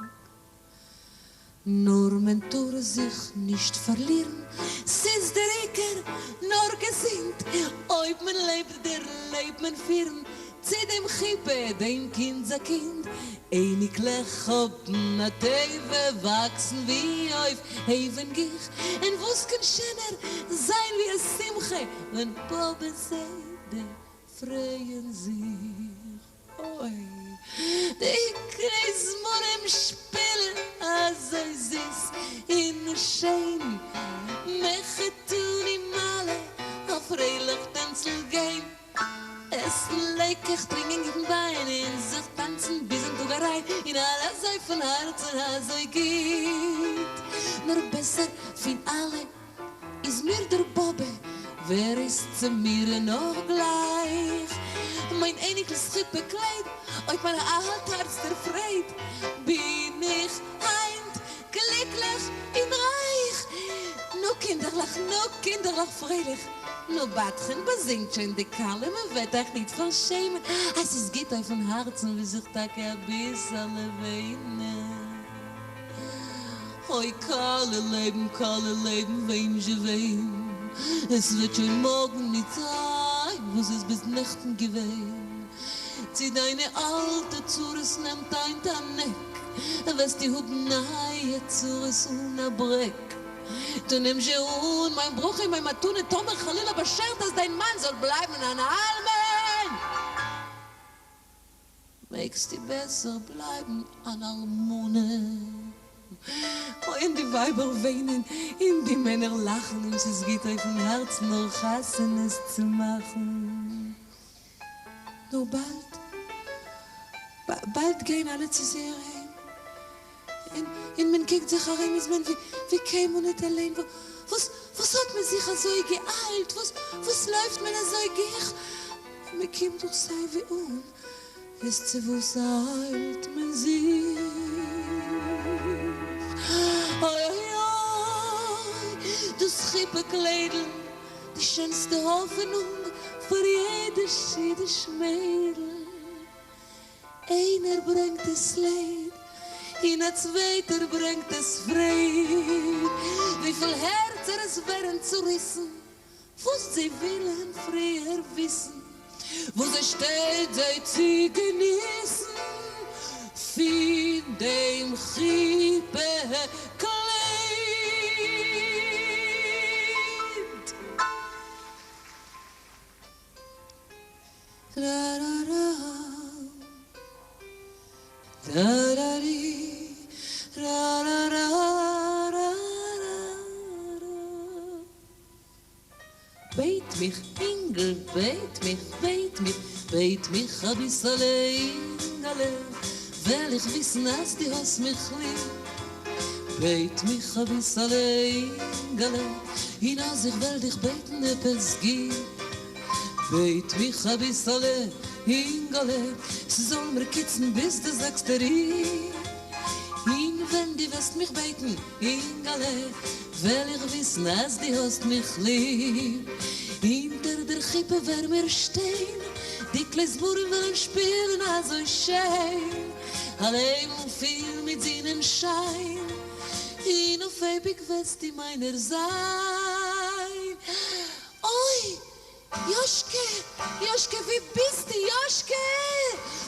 נאר מען טאר זיך נישט פארלירן, ס'איז דער עיקר נאר געזונט, אויב מען לעבט דערלעבט מען פירן צו דעם חופה דעם קינד'ס א קינד, אייניקלעך האבן א טבע וואקסן ווי אויף הייוון גיך, און וואס קען שענער זיין ווי א שמחה ווען באבע זיידע פרייען זיך. אוי, די כלי זמרים שפילן אזוי זיס און שיין, מחותנים אלע א פרייליך טענצל גיין, עסן לעקעך טרינקען גוטן וויין און זיך טאנצן ביז אין טאג אריין, און אלע אזוי פון הארצן אזוי גוט, נאר בעסער פון אלע איז מיר דער באבע, ווער איז צו מיר נאך גלייך? מיין אייניקל'ס חופה קלייד האט מיין אלט הארץ דערפרייט, בין איך היינט גליקליך און רייך. נו. קינדערלעך, נו, קינדערלעך, פֿריילעך! נו, בדחן, באַזינגט שוין די כּלה, מע וועט אײַך ניט פֿאַרשעמען. אַז ס'איז גוט אויפֿן האַרצן, וויל זיך טאַקע אַ ביסעלע וויינען. אוי, כּלה לעבן, כּלה לעבן, וויין זשע וויין, עס וועט שוין מאָרגן ניט זײַן, וואָס איז ביז נעכטן געווען. צו דײַנע אַלטע צרות נעמט הײַנט אַן עק, וועסטו האָבן נײַע צרות אָן אַ ברעק. טאָ נעם זשע אָן מײַן ברכה און מײַן מתּנה, טאָמער חלילה באַשערט אַז דײַן מאַן זאָל בלײַבן אַן אַלמן. מעגסטו בעסער בלייבן אן אלמנה. אוי און די ווייבער וויינען און די מענער לאכן און ס'איז גוט אויפן הארצן נאר חתונות צו מאכן. נאר באלד באלד גייען אלע צו זייער היים און און מען קוקט זיך ארום איז מען ווי קיינמאל ניט אליין וואס וואס האט מען זיך אזוי געאיילט וואס וואס לויפט מען אזוי גיך מען קומט דאך סיי ווי אן איז צו וואס איילט מען זיך? אוי אוי אוי, דאס חופה קליידל, די שענסטע האפענונג פאר יעדעס אידיש מיידל. איינער ברענגט עס לייד, און א צווייטער ברענגט עס פרייד. וויפיל הערצער עס ווערן צוריסן וואס זיי ווילן פריער וויסן, וואס עס שטייט זיי צו געניסן פון דעם חופה קלייד. רארארא טארארי רארארארארארא. בעט מיך, אינגל, בעט מיך, בעט מיך, בעט מיך אביסעלע, אינגעלע, וועל איך וויסן אז דו האסט מיך ליב. בעט מיך אביסעלע, אינגעלע, און אז איך וועל דיך בעטן עפעס גיב. בעט מיך אביסעלע, אינגעלע, ס'זאל מיר קיצן ביז דו זאגסט רי. און ווען דו וועסט מיך בעטן, אינגעלע, וועל איך וויסן אז דו האסט מיך ליב. אונטער דער חופה ווער מיר שטיין, די כלי זמרים וועלן שפילן אזוי שיין, א לעבן פיל מיט זון און שיין, און אויף אייביג וועסטו מיינער זיין. אוי! יאשקע! יאשקע ווי ביסטו יאשקע?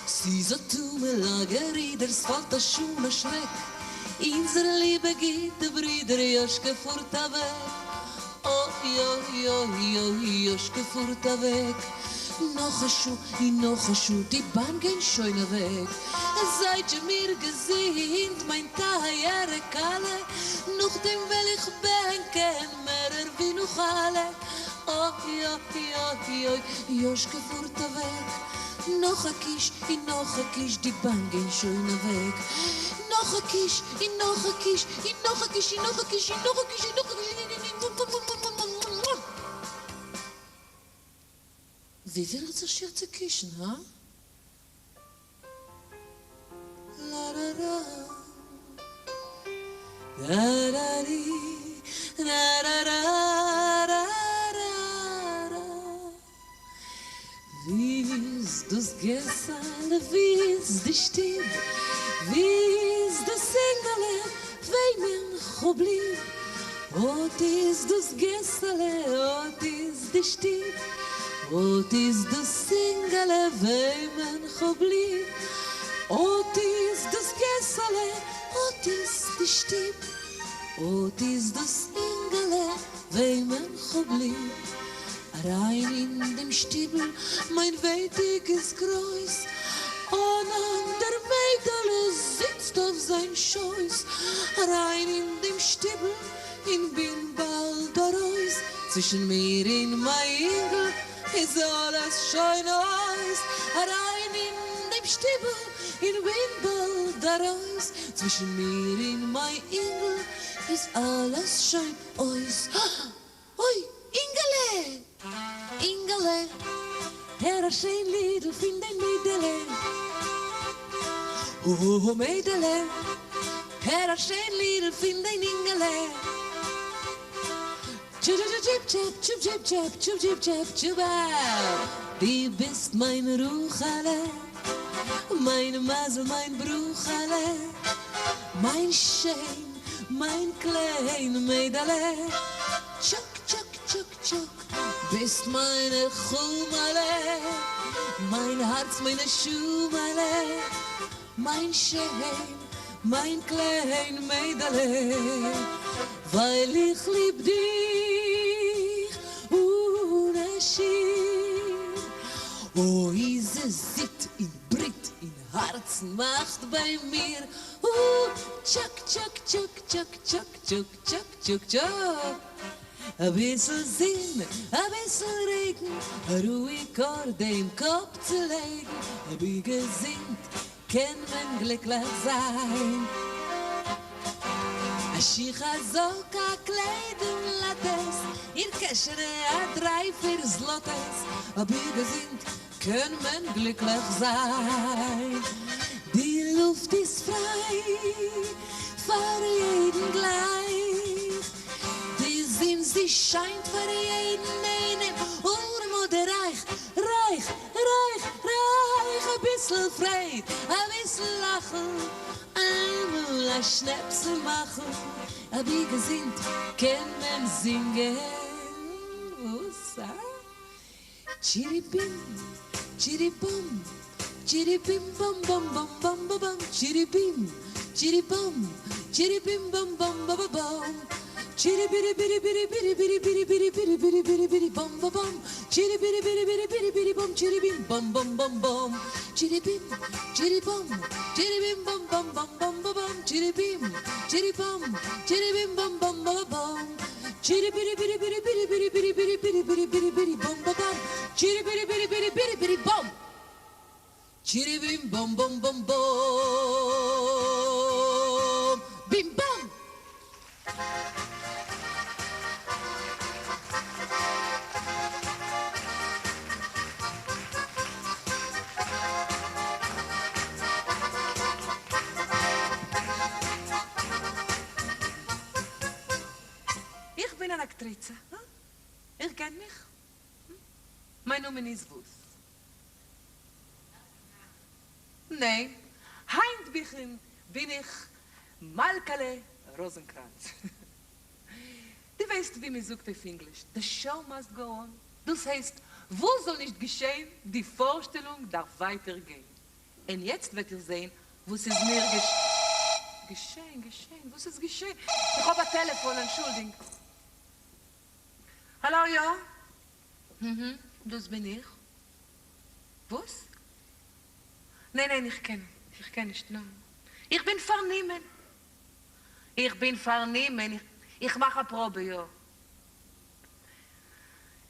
ס'איז א טומל א גערודער ס'פאלט א שעה אן א שרעק אונזער ליבע גוטע ברודער יאשקע פארט אוועק אוי אוי אוי אוי יאשקע פארט אוועק נאך א שעה און נאך א שעה די באן גיין שוין אוועק זייטזשע מיר געזונט מיין טייערע כלה נאכדעם וועל איך בענקען מערער ווי נאך אלע אוי אוי אוי אוי יאשקע פארט אוועק נאך א קיש און נאך א קיש די באן גיין שוין אוועק נאך א קיש און נאך א קיש און נאך א קיש און נאך א קיש און נאך א קיש און נאך א קיש ווי וויל איך זיך שיער צוקישן, הא? ווי איז דאס געסעלע, ווי איז די שטוב, ווי איז דאס אינגעלע וועמען כ'האב ליב, אט איז דאס געסעלע, אט איז די שטוב, אָט איז דאָס אינגעלע, וועמען כ'האָב ליב. אָט איז דאָס געסעלע, אָט איז די שטוב. אָט איז דאָס אינגעלע, וועמען כ'האָב ליב. אַרײַן אין דעם שטיבל, מײַן ווייטיק איז גרויס. אַן אַנדער מיידעלע זיצט אויף זײַן שויס. אַרײַן אין דעם שטיבל, און בין באלד ארויס, צווישן מיר און מיין אינגל איז אלעס שוין אויס, אריין אין דעם שטיבל און בין באלד ארויס, צווישן מיר און מיין אינגל איז אלעס שוין אויס. אוי, אינגעלע! אינגעלע, הער א שיין לידל פון דיין מיידעלע. אוי מיידעלע, הער א שיין לידל פון דיין אינגעלע. טשו טשו טשופ טשופ טשעפ טשופ טשופ טשעפ טשופ דו ביסט מיין רחלע מיין מזל מיין ברכה'לע מיין שיין מיין קליין מיידעלע טשוק טשוק טשוק טשוק ביסט מיין נחומה'לע מיין הארץ מיין נשמה'לע מיין שיין מיין קליין מיידעלע, ווייל איך ליב דיך אן א שיעור. אוי סע זידט און בריט אין הארצן מאכט ביי מיר או טשאק טשאק טשוק טשאק טשאק טשוק טשאק טשוק טשאק. אביסל זון, אביסל רעגן, א רואיג ארט דעם קאפ צו לייגן, אבי געזונט קען מען גליקליך זיין. א שיך א זאק א קלייד און לאטעס, אין קעשענע א דריי פיר זלאטעס, אבי געזונט קען מען גליקליך זיין. די לופט איז פריי פאר יעדן גלייך, די זון זי שיינט פאר יעדן איינעם, ארעם אדער רייך, רייך, רייך, רייך, אביסל פרייד, אביסל לאכן, איינמאל א שנעפסל מאכן, אבי געזונט קען מען זינגען. וואס? אה? טשיריבים, טשיריבאם, טשיריבים באם באם באם באם באם באם, טשיריבים, טשיריבאם, טשיריבים באם באם באם באם, טשירי בירי בירי בירי בירי בירי בירי בירי בירי בירי בירי בירי באם באם באם, טשירי בירי בירי בירי בירי בירי באם טשיריבים באם באם באם באם, טשיריבים, טשיריבאם, טשיריבים באם באם באם באם באם באם, טשיריבים, טשיריבאם, טשיריבים באם באם באם באם, טשירי בירי בירי בירי בירי בירי בירי בירי בירי בירי בירי בירי באם באם באם, טשירי בירי בירי בירי בירי בירי באם, טשיריבים באם באם באם באם, בים באם! איך בין אן אקטריצע, הא? איר קענט מיך? מיין נאמען איז וואס? ניין, היינט בין איך מלכה'לע ראזענקראנץ. דו ווייסט ווי מען זאגט אויף ענגליש, the show must go on, דאס הייסט, וואס זאל נישט געשען, די פארשטעלונג דארף ווייטער גיין. און יעצט וועט איר זען וואס איז מיר געשען, געשען, וואס איז געשען? איך האב א טעלעפאן, אנטשולדינגט. האלא, יא? אהה, דאס בין איך. וואס? ניין ניין איך קען איך קען נישט ניין איך בין פארנימען איך בין פארנימען איך מאך א פראבע יא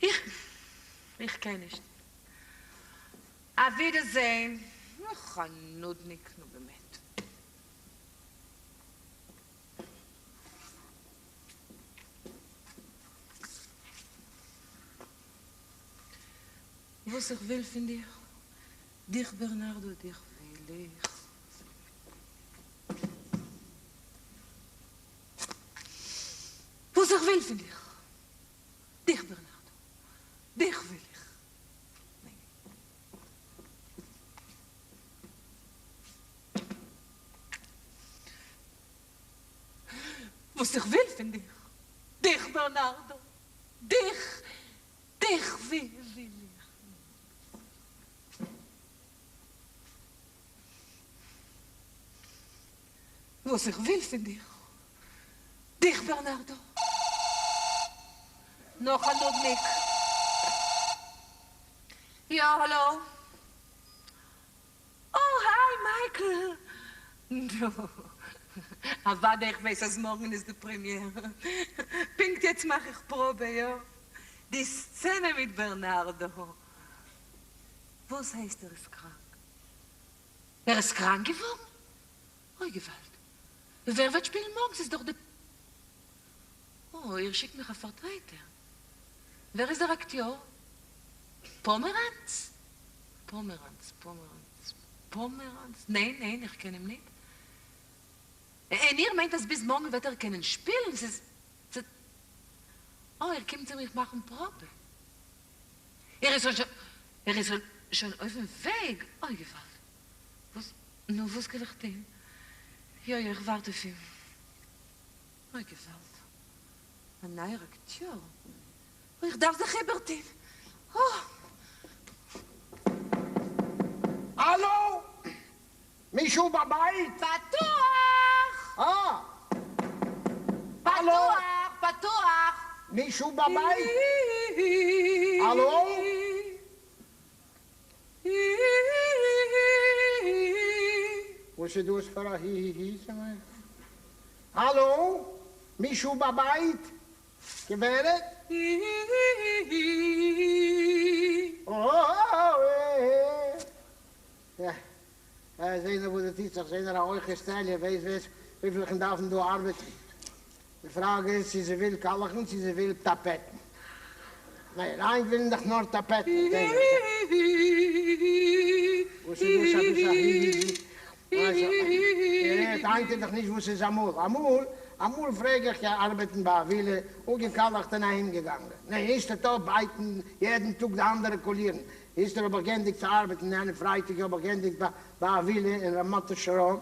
איך איך קען נישט אויף ווידערזעהן אך א נודניק נו באמת. וואס איך וויל פון דיך. דיך בערנארדא דיך וויל איך. וואס איך וויל פון דיך. דיך בערנארדא דיך וויל איך. ניין. וואס איך וויל פון דיך. דיך בערנארדא דיך דיך וויל איך. וואס איך וויל פון דיך, דיך בערנארדא. נאך א נודניק. יא, האלא. אה, היי מייקל. נו, אוודאי איך ווייס אז מארגן איז די פרעמיער. פונקט יעצט מאך איך פראבע, יא. די סצענע מיט בערנארדא. וואס הייסט ער איז קראנק? ער איז קראנק געווארן? אוי געוואלד! ווער וועט שפילן מארגן? ס'איז דאך די. אוי, איר שיקט מיך א פארטרעטער. ווער איז דער אקטיאר? פאמעראנץ? פאמעראנץ, פאמעראנץ, פאמעראנץ, ניין, ניין, איך קען אים ניט. און איר מיינט אז ביז מארגן וועט ער קענען שפילן? ס'איז. אוי, ער קומט צו מיך מאכן פראבע. ער איז שוין ער איז שוין אויפן וועג. אוי געוואלד. וואס נו וואס קען איך טון? יא יא איך ווארט אויף אים. אוי געוואלד. א נייער אקטיאר. אוי איך דארף זיך איבערטון. אוי. האלא! מישהו בבית? פתוח! אה! האלא! פתוח! פתוח! מישהו בבית? האלא? וואס איז דאס פאר א היהיהי? האלא? מישהו בבית? גברת? זעה נאר וואס דא טוט זיך, זעה נאר א הויכע סטעליע, ווייסט ווער וויפיל איך דארף דא ארבעטן. די פראגע איז צו זי וויל קאלעכן צו זי וויל טאפעטן. ניין, היינט ווילן דאך נאר טאפעטן. וואס איז דאס עפעס א היהיהי? אלזא, איר הערט, היינט איז דאך נישט וואס ס'איז אמאל. אמאל, אמאל פלעג איך ארבעטן ביי א ווילע, אפגעקאלעכט און אהיימגעגאנגען. ניין, איצטערט אויף בייטן יעדן טאג די אנדערע קאלירן. איצטער האב איך גענדיגט צו ארבעטן יענעם פרייטאג האב איך גענדיגט ביי א ווילע אין רמת השרון.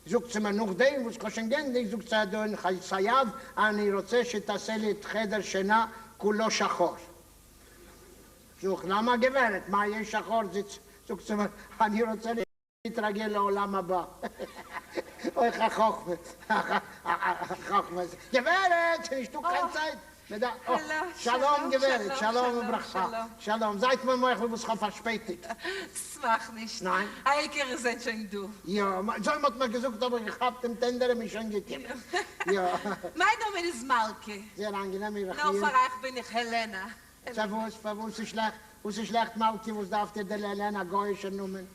זאגט זי מיר נאכדעם וואס כ'האב שוין גענדיגט, זאגט זי אדון צייד אני רוצה שתעשה לי את חדר שינה כולו שחור. זאג איך למה גברת, מה יש שחור? זאגט זי מיר אני רוצה להתרגל לעולם הבא. אוי חכמה, חכמה. גברת! ס'נישטא קיין צייט! שלום גברת, שלום וברכה. שלום, זייט מיר מוחל וואס כ'האב פארשפעטיגט. ס'מאכט נישט. ניין. העיקר איר זענט שוין דא. יא, אזוי מ'האט מיר געזאגט האב איך געכאפט דעם טענדער און בין שוין געקומען. יא. מיין נאמען איז מלכה. זייער איינגענעם, איך נאר פאר אייך בין איך העלענא. פארוואס? פארוואס איז שלעכט? וואס איז שלעכט מלכי? וואס דארפט איר דער העלענא? א גויאישער נאמען.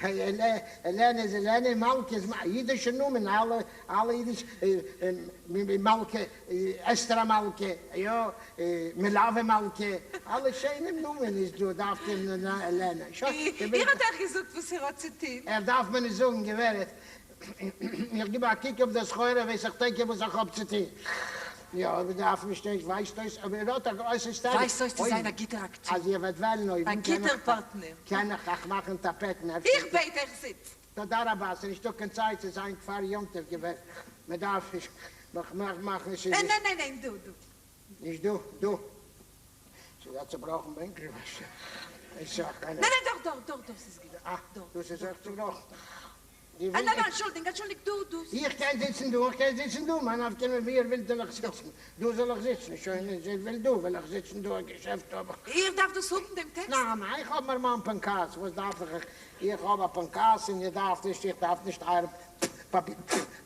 העלענע איז העלענע, מלכי איז א אידישער נאמען, אלע אלע אידיש מלכה, אסתר המלכה, יא, מלוה מלכה, אלע שיינע נאמען איז דא, דארפט איר העלענע. שוין, איר האט אייך געזאגט וואס איר האט צו טון. ער דארף מיר נישט זאגן, גברת. איך גיב א קוק אויף דער סחורה ווייס איך תיכף וואס איך האב צו טון. יא, אויב דארף נישט איך ווייזט אויס אויב איר האט א גרויסע סטעליע. ווייזט אויס צו זיין א גוטער אקטיאר. אז איר וועט וועלן א אויבן קען גוטער איך פארטנער. קען איך אייך מאכן טאפעטן אפשר. איך בעט אייך זיצט. תודה רבה, ס'איז נישטא קיין צייט ס'איז היינט פאר יום טוב גברת מען דארף נישט מאכן ניין ניין ניין דא דא. נישט דא דא. ס'איז א צובראכן בענקל ווייסט איר. ניין ניין דארט דארט דארט דאס איז גוט. אה דאס איז אויך צובראכן. ניין ניין אנטשולדינג אנטשולדיגט דא דא. איך קען זיצן דא איך קען זיצן דא מאי נפקא מינה וואו איר ווילט זאל איך זיצן דא זאל איך זיצן שוין אז איר ווילט דא וועל איך זיצן דא א געשעפט האב איך. איר דארפט דאס האבן דעם טעקסט? ניין איך האב מיר מיין פנקס וואס דארף איך איך האב א פנקס און איר דארפט נישט איך דארף נישט אייער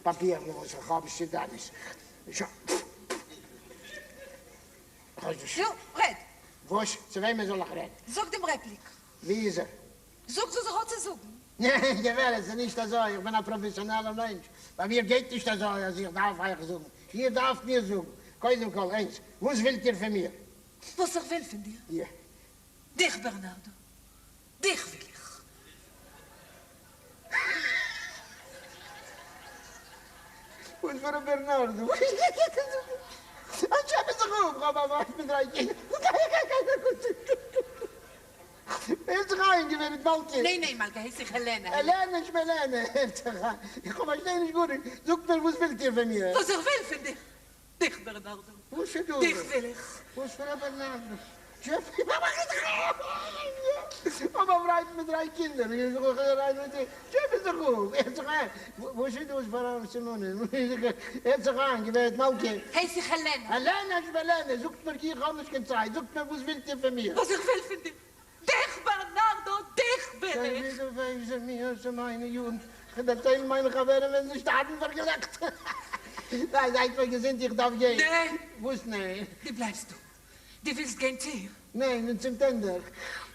פאפירן וואס איך האב ס'איז שוין. נו, רעד! וואס? צו וועמען זאל איך רעדן? זאג דעם רעפליק. ווי איז ער? זאג וואס ער האט צו זאגן. ניין, גברת, ס'איז נישט אזוי, איך בין א פראפעסיאנעלער מענטש, ביי מיר גייט נישט אזוי אז איך דארף אייך זאגן, איר דארפט מיר זאגן. קודם כל, איינס, וואס ווילט איר פון מיר? וואס איך וויל פון דיר? יא. דיך, בערנארדא, דיך וויל איך. וואס פאר א בערנארדא? אנטשעפע זיך אפ, כ'האב א ווייב מיט דריי קינדער. הערט זיך איין, גברת מלכה. ניין ניין מלכה הייס איך העלענע. העלענע שמעלענע, הערט זיך איין, איך פארשטיי נישט גארנישט, זאגט מיר וואס ווילט איר פון מיר? וואס איך וויל פון דיך, דיך בערנארדא. וואס איז דאס? דיך וויל איך. וואס פאר א בערנארדא? כ'האב א ווייב מיט דריי קינדער, טשעפע זיך אפ, הערט זיך איין, וואס איז דאס פאר א סימנים? הערט זיך איין, גברת מלכה. הייס איך העלענע. העלענע שמעלענע, זאגט מיר, איך האב נישט קיין צייט, זאגט מיר וואס ווילט איר פון מיר? וואס איך וויל פון דיר, דיך בערנארדא, דיך וויל איך. מיינע יארן, כ'דערצייל מיינע חברים וועלן זיי שטארבן פאר געלעכטער. זיי, זייט מיר געזונט, איך דארף גיין. ניין. וואס ניין? דו בלייבסט דא. דו ווילסט גיין צו איר? ניין, און צום טענדער.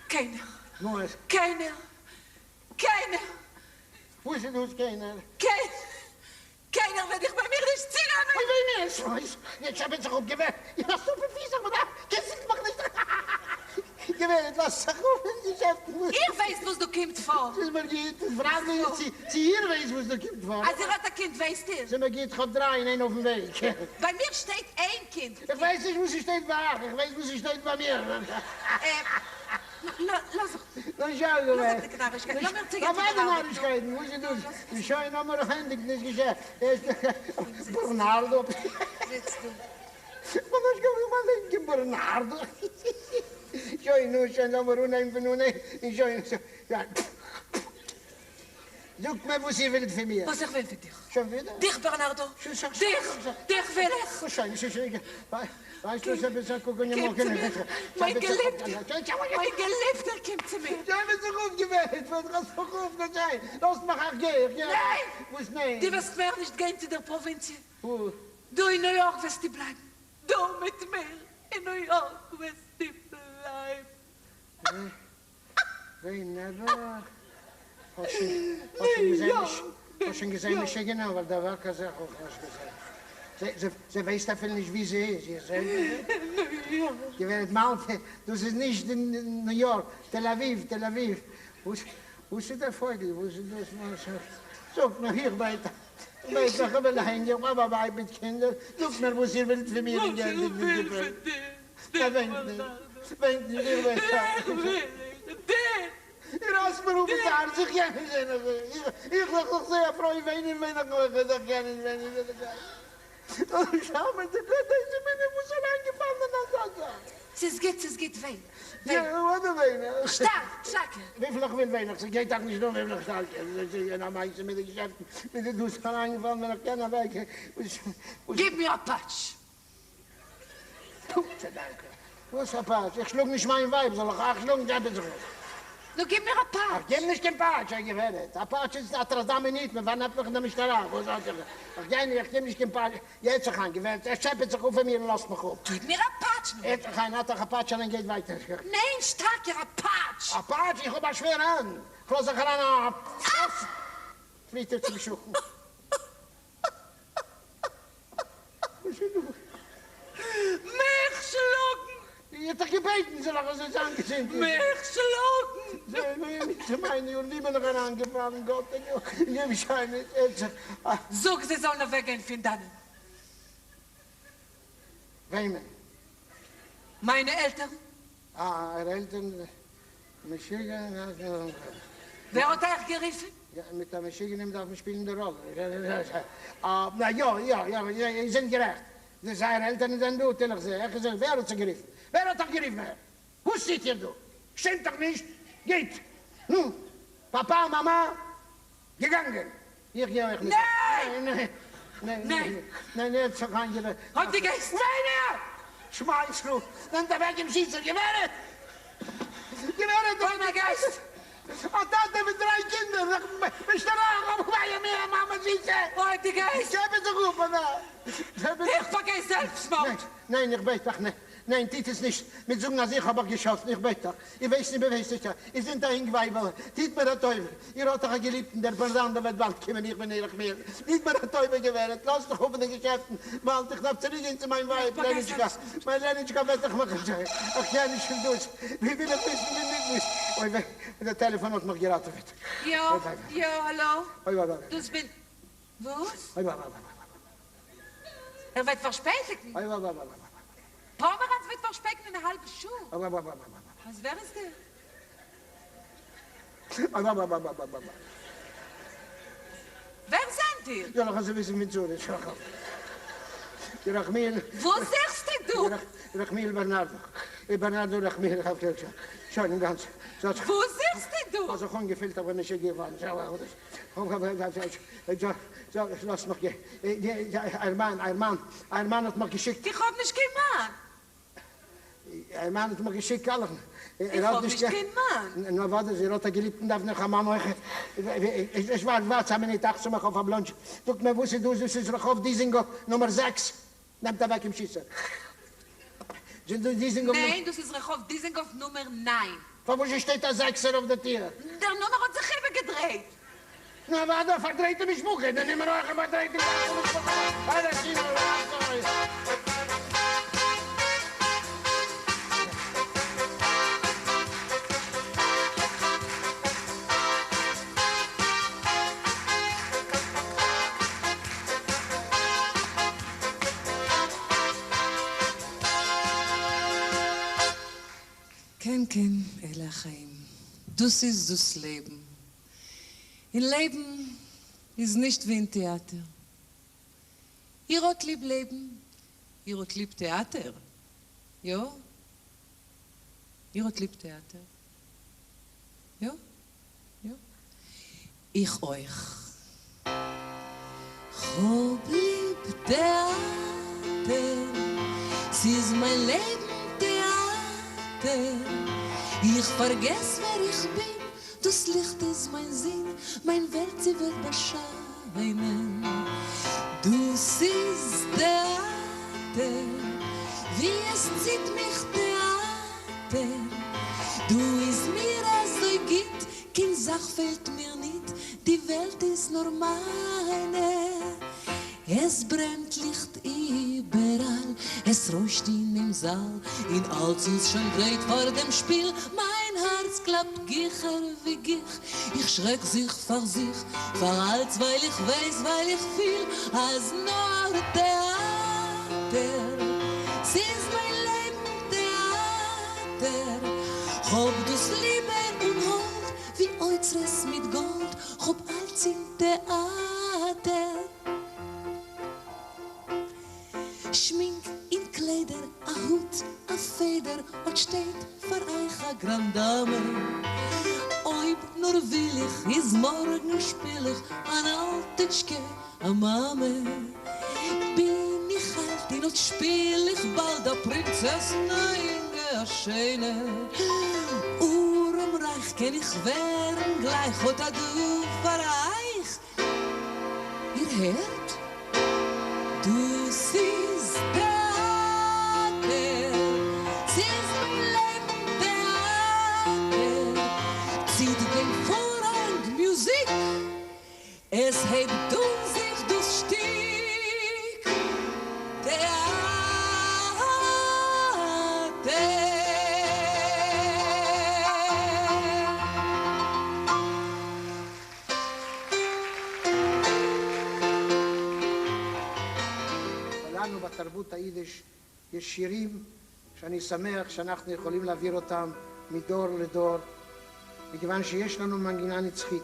קיינער. וואס? קיינער. קיינער. וואס איז דאס קיינער? קיינער. קיינער וועט דיך ביי מיר נישט צונעמען! אוי וויי מיר! אוי, יעצט טשעפעט זיך אפ, גברת, איך האב סופער פיס, איך בין א, קענסט מיך נישט, גברת. גברת, לאזט זיך אפ אין געשעפטן. איר ווייסט וואס דא קומט פאר? ס'איז מיר גוט. די פראגע איז צי צי איר ווייסט וואס דא קומט פאר. אז איר האט א קינד ווייסט איר? ס'איז מיר גוט, כ'האב דריי און איין אויפן וועג. ביי מיר שטייט איין קינד. איך ווייס נישט וואס ס'שטייט ביי אייך, איך ווייס וואס ס'שטייט ביי מיר. לאז אפ נו שוין, לאז אפ די נארישקייטן, לאמיר צוגיין צו דער ארבעט. נארישקייטן, וואס איז דאס? שוין, לאמיר ענדיגן דאס געשעפט. בערנארדא. זיצט דא. כ'האב נישט געוואלט מיין לעבן בערנארדא. שוין, נו שוין, לאמיר אנהייבן פון אנהייב, און שוין. זאגט מיר וואס איר ווילט פון מיר. וואס איך וויל פון דיך. שוין ווידער? דיך, בערנארדא. דיך, דיך וויל איך. שוין, שוין, שוין. ווייסט וואס, עפעס א קוק און קום צו מיר, מיין געליבטער, מיין געליבטער, קום צו מיר. שוין וועט זיך אויפגעוועקט, וועט זיך אויף, נו שוין, לאזט מיך, איך גיי, איך גיי. ניין! וואס ניין? דו וועסט מער נישט גיין צו דער פראווינציע. וואו? דא אין ניו יארק וועסטו בלייבן. דא מיט מיר אין ניו יארק וועסטו בלייבן. וויי נעבעך, האסט שוין געזען האסט שוין געזען משוגענע אבל דבר כזה האב איך נישט געזען. זי ווייסט אפילו נישט ווי זי איז, איר זעט? גברת מלכה, דאס איז נישט ניו יארק, תל אביב, תל אביב. וואס איז דער פויגל? וואס איז דאס? זאגט מיר, איך בעט אייך, איך וויל אהיימגיין, איך האב א ווייב מיט קינדער, זאגט מיר וואס איר ווילט פון מיר און גענדיגט מיט געפעל. וויינט נישט, וויינט נישט, איך וויל דיך וויל איך, דיך! איר רייסט מיר אפ דאס הארץ, איך קען נישט זען אזוי, איך איך איך זע א פרוי וויינען וויין איך אויך, איך קען נישט וויינען, איך וואס אריינגעפאלן אין אזא זאך. ס'איז גוט, ס'איז גוט, וויין, וויין. יא, אדער וויין איך. שטארק, שטארקער. וויפיל איך וויל וויין איך, ס'גייט דאך נישט אן וויפיל איך שטארק, עס איז א מעשה מיט די געשעפטן, מיט די דאס אריינגעפאלן ווען איך קען אוועק. גיב מיר א פאטש. צדקה. וואס א פאטש? איך שלאג נישט מיין ווייב, זאל איך אייך שלאגן? טשעפעט זיך אויס. נו גיב מיר א פאטש. איך גיב נישט קיין פאטש, א גברת. א פאטש איז הטרדה מינית, מען פארנעמט מיך אין די משטרה. וואס האט איר? איך גיי נישט, איך גיב נישט קיין פאטש. הערט זיך איין, גברת, ער טשעפעט זיך אויף מיר און לאזט מיך אפ. גיב מיר א פאטש נו. הערט זיך איין, האט אייך א פאטש און גייט ווייטער. ניין, שטארקער, א פאטש. א פאטש? איך האב א שווערע האנט. איך לאז אייך אריין א פאטש. פליט איר צום שכן. וואס איז דאס? מיך שלאגן! איר האט דאך געבעטן זאל איך אזוי זיין געזונט. מיך שלאגן! צו מיינע יארן, ווי בין איך אריינגעפאלן, גאטעניו, געב שיינע עצה. זאג זיי זאלן אוועקגיין פון דאנען. וועמען? מיינע עלטערן. אה, אייערע עלטערן משוגע. ווער האט אייך גערופן? מיט א משוגענעם דארף מען שפילן די ראלע. יא יא יא איר זענט גערעכט. זייערע עלטערן זענען דא, טול איך זיי. איך זע, ווער האט זיי גערופן? ווער האט אייך גערופן? וואס טוט איר דא? שעמט אייך נישט? גייט! נו, פאפא, מאמא, געגאנגען! איך גיי אויך מיט. ניין! ניין! ניין! ניין! ער האט זיך איינגערעדט. אויב דו גייסט. וויינער! שמע ישראל! נעמט אוועק דעם שיסער! גברת! גברת! אויב דו גייסט. א טאטע מיט דריי קינדער! משטרה! וויי מיר מאמע זיסע! אויב דו גייסט. טשעפע זיך אפ! איך באגיי זעלבסטמארד! ניין! איך בעט אייך! ניין, טוט עס נישט מיט זאגן אז איך האב אייך געשאסן, איך בעט אייך, איר ווייסט נישט, מ'ווייסט נישט, איר זענט א אינג ווייבל, טוט מיר א טובה, איר האט דאך א געליבטן, דער בערנארדא וועט באלד קומען, איך בין ירחמיאל, טוט מיר א טובה גברת, לאזט מיך אפ אין די געשעפטן, באלד, איך דארף צוריק גיין צו מיין ווייב, לעניטשקא, מיין לעניטשקא וועט דאך מיך, איך קען נישט פון דאס, ווי וויל איך וויסן ווי נישט וויסן, אוי וויי, דער טעלעפאן האט מיך געראטעוועט, יא, אוי וויי, יא, האלא, אוי וויי וויי, דאס בין, וואס? אוי וויי וויי וויי. ער וועט פארשפעטיגן. אוי וויי וויי וויי וויי. פאמעראנץ וועט פארשפעטיגן א האלבע שעה. אוי וויי וויי וויי וויי. אז ווער איז דער? אוי וויי וויי וויי וויי וויי. ווער זענט איר? זאל איך אזוי וויסן פון צרות? ירחמיאל. וואס זוכסטו דא? ירחמיאל בערנארדא. בערנארדא ירחמיאל שוין אינגאנצן. וואס זוכסטו דא? האב זיך אנגעפילט איך בין משוגע געווארן. לאז מיך גיין. אייער מאן, אייער מאן, אייער מאן האט מיך געשיקט. איך האב נישט קיין מאן. אייער מאן האט מיך געשיקט קאלעכן. איך האב נישט קיין מאן. נו אוודאי, איר האט א געליבטן דארף נאך א מאן אויך. איך ווארט, ווארט א מינוט, אכט צו מיך אויף א בלאנדזשע. זאגט מיר וואס איז דאס? דאס איז רחוב דיזינגאף נומער זעקס. נעמט אוועק דעם שיסער. ניין, דאס איז רחוב דיזנגאף נומער ניין. פארוואס שטייט א זעקסער אויף די טיר? דער נומער האט זיך איבערגעדרייט. נו אוודאי, א פארדרייטע משפחה, די נומער אויך א פארדרייטע גאנצע משפחה. כן, כן, אלה החיים. דאס איז דאס לעבן. אין לעבן איז נישט ווי אין טעאטער. איר האט ליב לעבן? איר האט ליב טעאטער? יא? איר האט ליב טעאטער? יא? יא? איך אויך. כ'האב ליב טעאטער, ס'איז מיין לעבן טעאטער, איך פארגעס ווער איך בין, דאס ליכט איז מיין זין, מיין וועלט זי וועט באשיינען. דאס איז טעאטער, ווי עס ציט מיך טעאטער, דא איז מיר אזוי גוט, קיין זאך פעלט מיר ניט, די וועלט איז נאר מיינע. עס ברענט ליכט איבעראל, עס רוישט אינעם זאל, און אלץ איז שוין גרייט פאר דעם שפיל. מיין הארץ קלאפט גיכער ווי גיך, איך שרעק זיך פאר זיך, פאר אלץ, ווייל איך ווייס, ווייל איך פיל, אז נאר טעאטער, ס'איז מיין לעבן טעאטער. כ'האב דאס ליבע און האלד, ווי אוצרות מיט גאלד, כ'האב אלץ אין טעאטער. שמינק און קליידער, א הוט, א פעדער, אט שטייט פאר אייך א גראנד-דאמע. אויב נאר וויל איך, איז מארגן שפיל איך אן אלטיטשקע, א מאמע. בין איך אלט און אט שפיל איך באלד א פרינצעסין א יונגע א שיינע. ארעם רייך קען איך ווערן גלייך אט א דא פאר אייך. איר הערט? דאס איז טעאטער, ס'איז מיין לעבן טעאטער, ציט דעם פארהאנג מוזיק, עס הייבט אן זיך דאס שטיק טעאטער. לנו בתרבות היידיש יש שירים שאני שמח שאנחנו יכולים להעביר אותם מדור לדור, מכיוון שיש לנו מנגינה נצחית,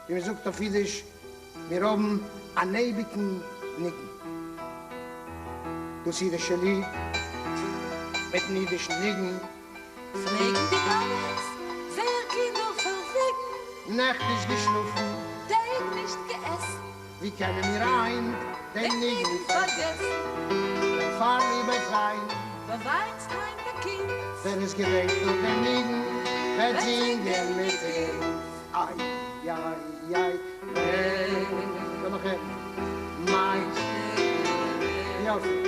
ווי מען זאגט אויף אידיש, מיר האבן אן אייביגן ניגון. דאס אידישע ליד מיטן אידישן ניגון. פלעגן די מאמעס זייער קינדער פארוויגן. נעכט נישט געשלאפן. טעג נישט געעסן. ווי קענען מיר היינט דעם ניגון פארגעסן? דערפאר ליבע פריינט. באוויינסט היינט א קינד. ווער עס געדענקט נאך דעם ניגון וועט זינגען מיט אונז. איי איי איי לאמיך הערן. מיין יופי.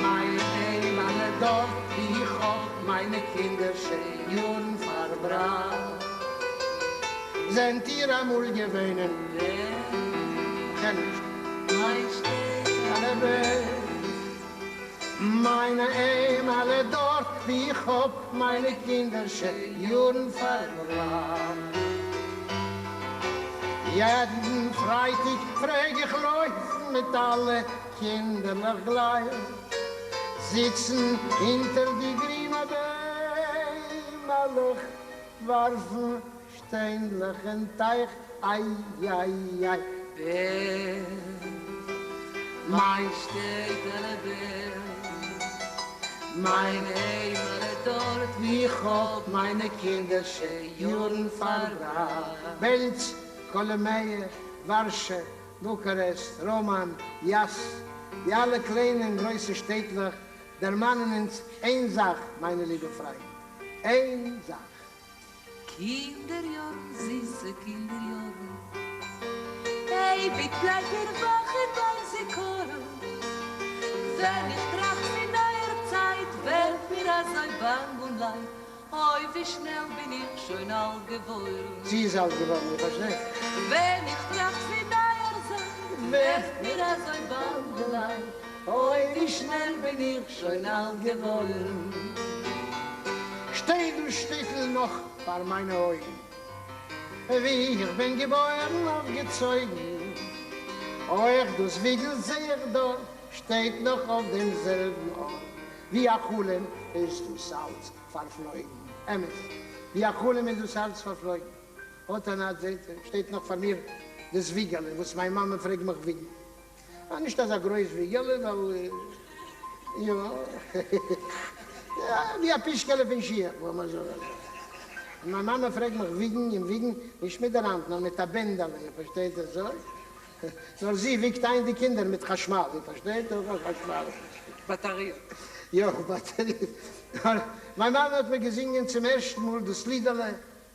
מיין היימעלע דארט ווי איך האב מיינע קינדערשע יארן פארבראכט. זענט איר אמאל געווען אין כ'קען נישט. מיין שטעטעלע בעלז. מיין היימעלע דארט ווי איך האב מיינע קינדערשע יארן פארבראכט. יעדן פרייטאג פלעג איך לויפן מיט אלע קינדערלעך גלייך, זיצן אונטער די גרינע ביימעלעך, ווארפן שטיינדלעך אין טייך, איי איי איי. בעלז, מיין שטעטעלע בעלז, מיין היימעלע דארט ווי איך האב מיינע קינדערשע יארן פארבראכט. בעלז, קאלאמעע, ווארשע, בוקארעסט, ראמאן, יאס, די אלע קליינע און גרויסע שטעטלעך דערמאנען אונז איין זאך, מיינע ליבע פריינט, איין זאך. קינדער יארן, זיסע קינדער יארן, אייביג בלייבט איר וואך אין מיין זיכרון. ווען איך טראכט פון אייער צייט, ווערט מיר אזוי באנג און לייד, אוי ווי שנעל בין איך שוין אלט געווארן. זי איז אלט געווארן, איך פארשטיי. ווען איך טראכט פון אייער זייט, ווערט מיר אזוי באנג און לייד, אוי ווי שנעל בין איך שוין אלט געווארן. שטייט דאס שטעטל נאך פאר מיינע אויגן, ווי איך בין געבוירן אויפגעצויגן, אויך דאס וויגל זע איך דארט, שטייט נאך אויף דעם זעלבן ארט. ווי א חלום איז דאס אלץ פארפלויגן. אמת, ווי א חלום איז דאס אלץ פארפלויגן. אט אן אט זעט איר, שטייט נאך פאר מיר דאס וויגעלע וואס מיין מאמע פרעג מיך וויגן. אה, נישט אזא גרויס וויגעלע, ווייל יא, ווי א פישקעלע פון שיך, לאמיר זאגן אזוי. און מיין מאמע פרעג מיך וויגן און וויגן, נישט מיט דער האנט, נאר מיט א בענדעלע, איר פארשטייט אזוי? נאר זי וויגט איין די קינדער מיט חשמל, איר פארשטייט? חשמל. באטאריעס. יא, באטאריעס. נאר מיין מאמע האט מיר געזינגען צום ערשטן מאל דאס לידעלע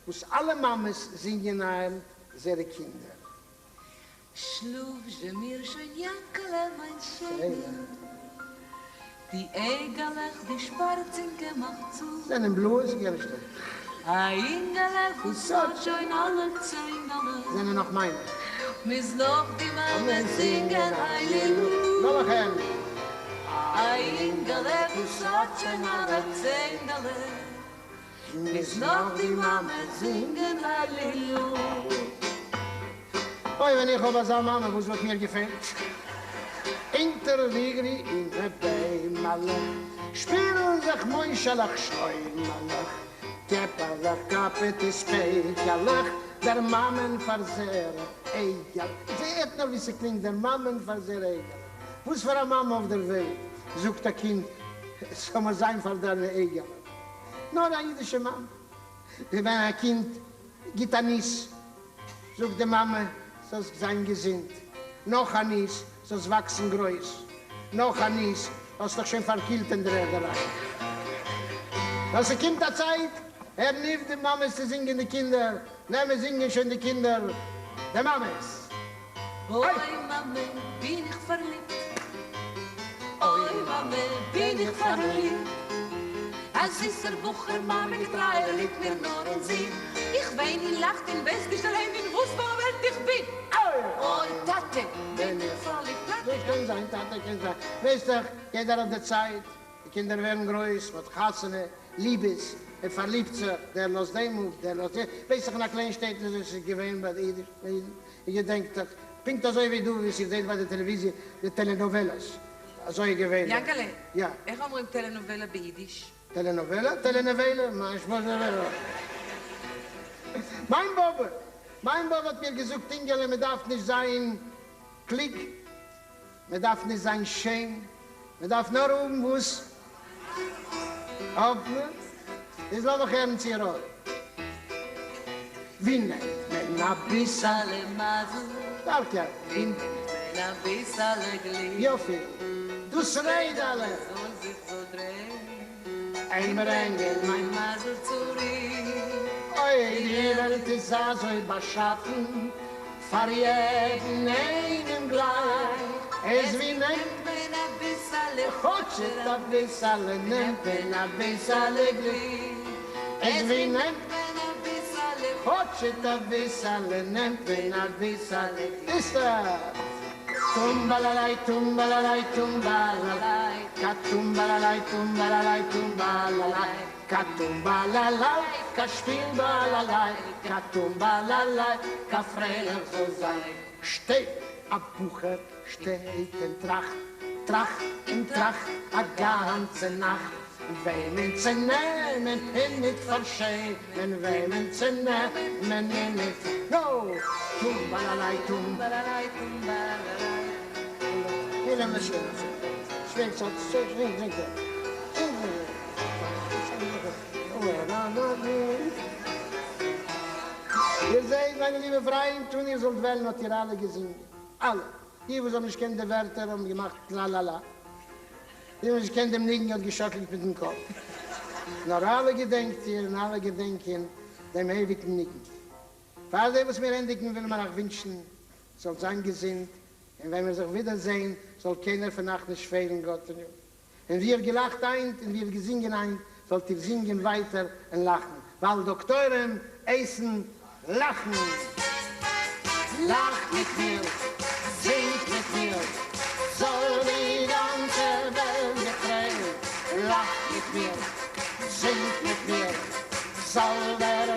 וואס אלע מאמעס זינגען איין זייערע קינדער. שלאָף זשע מיר שוין, יאַנקעלע מײַן שענער, די אייגעלעך די שוואַרצינקע מאַך צו. זענען בלאָ, גערשטער. אַ אינגעלע וואָס האָט שוין אַלע ציינדעלעך. זענען נאָך מײַנע. מוז נאָך די מאַמע זינגען הללו. לאָמיך הערן. אַ אינגעלע וואָס האָט שוין אַלע ציינדעלעך. מוז נאָך די מאַמע זינגען הללו. אוי ווען איך האב אזא מאמע וואס וואלט מיר געפעלט? אונטער די גרינע ביימעלעך שפילן זיך מוישעלעך שלוימעלעך קעפעלעך קאפעטיס פייגעלעך דער מאמען פאר זייערע אייגעלעך זעהט נאר ווי ס'קלינגט דער מאמען פאר זייערע אייגעלעך וואס פאר א מאמע אויף דער וועלט זאגט א קינד ס'זאל מיר זיין פאר דיינע אייגעלעך נאר א אידישע מאמע ווי ווען א קינד גיט א ניס זאגט די מאמע, זאלסט זיין געזונט. נאך א ניס, זאלסט וואקסן גרויס. נאך א ניס, האסט דיך שוין פארקילט אין דער ערד אריין. נאר ס'קומט א צייט, הערן אויף די מאמעס צו זינגען די קינדער, נעמען זינגען שוין די קינדער די מאמעס. אוי מאמע בין איך פארליבט, אוי מאמע בין איך פארליבט, א זיסער בחור מאמע געטרייער ליגט מיר נאר אין זין, איך וויין און לאך און ווייס נישט אליין אין וואס פאר א וועלט איך בין, אוי טאטע בין איך פארליבט, טאטע. דאס קען זיין טאטע קען זיין, ווייסט דאך יעדער האט די צייט, די קינדער ווערן גרויס, מ'האט חתונה, ליבעס, מען פארליבט זיך, דער לאזט דעם אפ, דער לאזט יענעם, ווייס איך אין א קליין שטעטל אזוי ס'איז געווען ביי די אידן, איר געדענקט דאך, פונקט אזוי ווי דא וואס איר זעט ביי די טעלעוויזיע די טעלענאוועלאס, אזוי איז געווען דארט. יענקעלע, יא. איך אומרים טעלענאוועלע ביידיש? טעלענאוועלע? טעלענעוועלע? מיין באבע, מיין באבע האט מיר געזאגט, אינגעלע מען דארף נישט זיין קלוג, מען דארף נישט זיין שיין, מען דארף נאר האבן וואס האט מען, איז לאמיך הערן צו איר אויך. ווי נעמט מען אביסעלע מזל? שטארקער. ווי נעמט מען אביסעלע גליק? יופי. דאס רעדעלע. זאל זיך זאל דרייען. און ברענגען מיין מזל צוריק. אוי די וועלט איז אזוי באשאפן. פאר יעדן איינעם גלייך איז ווי נעמט מען אביסעלע כאטש אביסעלע נעמט מען אביסעלע גליק איז ווי נעמט מען אביסעלע כאטש אביסעלע נעמט מען אביסעלע איסטער טומבאלאליי טומבאלאליי טומבאלאליי קאטומבאלאליי טומבאלאליי טומבאלאליי. קאַטומבאַלאַלאַי, קאַשפּילבאַלאַלאַי, קאַטומבאַלאַלאַי, קאַ פֿריילעך זאָל זײַן. שטייט אַ בחור, שטייט און טראַכט, טראַכט און טראַכט אַ גאַנצע נאַכט, וועמען צו נעמען און ניט פֿאַרשעמען, וועמען צו נעמען און ניט. נו! טומבאַלאַלאַי, טומבאַלאַלאַי, טומבאַלאַלאַי. איר זעט, מיינע ליבע פריינט, און איר זאלט וועלן, האט איר אלע געזינגען. אלע. די וואס האבן נישט געקענט די ווערטער האבן געמאכט לאלאלא. די וואס האבן נישט געקענט דעם ניגון האט געשאקלט מיטן קאפ. נאר אלע געדענקט איר און אלע געדענקען דעם הייליגן ניגון. פאר דעם וואס מיר ענדיגן ווילן מיר אייך ווינטשן, זאלט זיין געזונט, און ווען מיר זיך ווידער זען, זאל קיינער פון אייך נישט פעלן, גאטעניו. און ווי איר געלאכט היינט און ווי איר געזינגען היינט, זאלט איר זינגען ווייטער און לאכן, ווייל דאקטוירים הייסן לאכן. לאכט מיט מיר, זינגט מיט מיר, זאל די גאנצע וועלט זיך פרייען. לאכט מיט מיר, זינגט מיט מיר, זאל דער.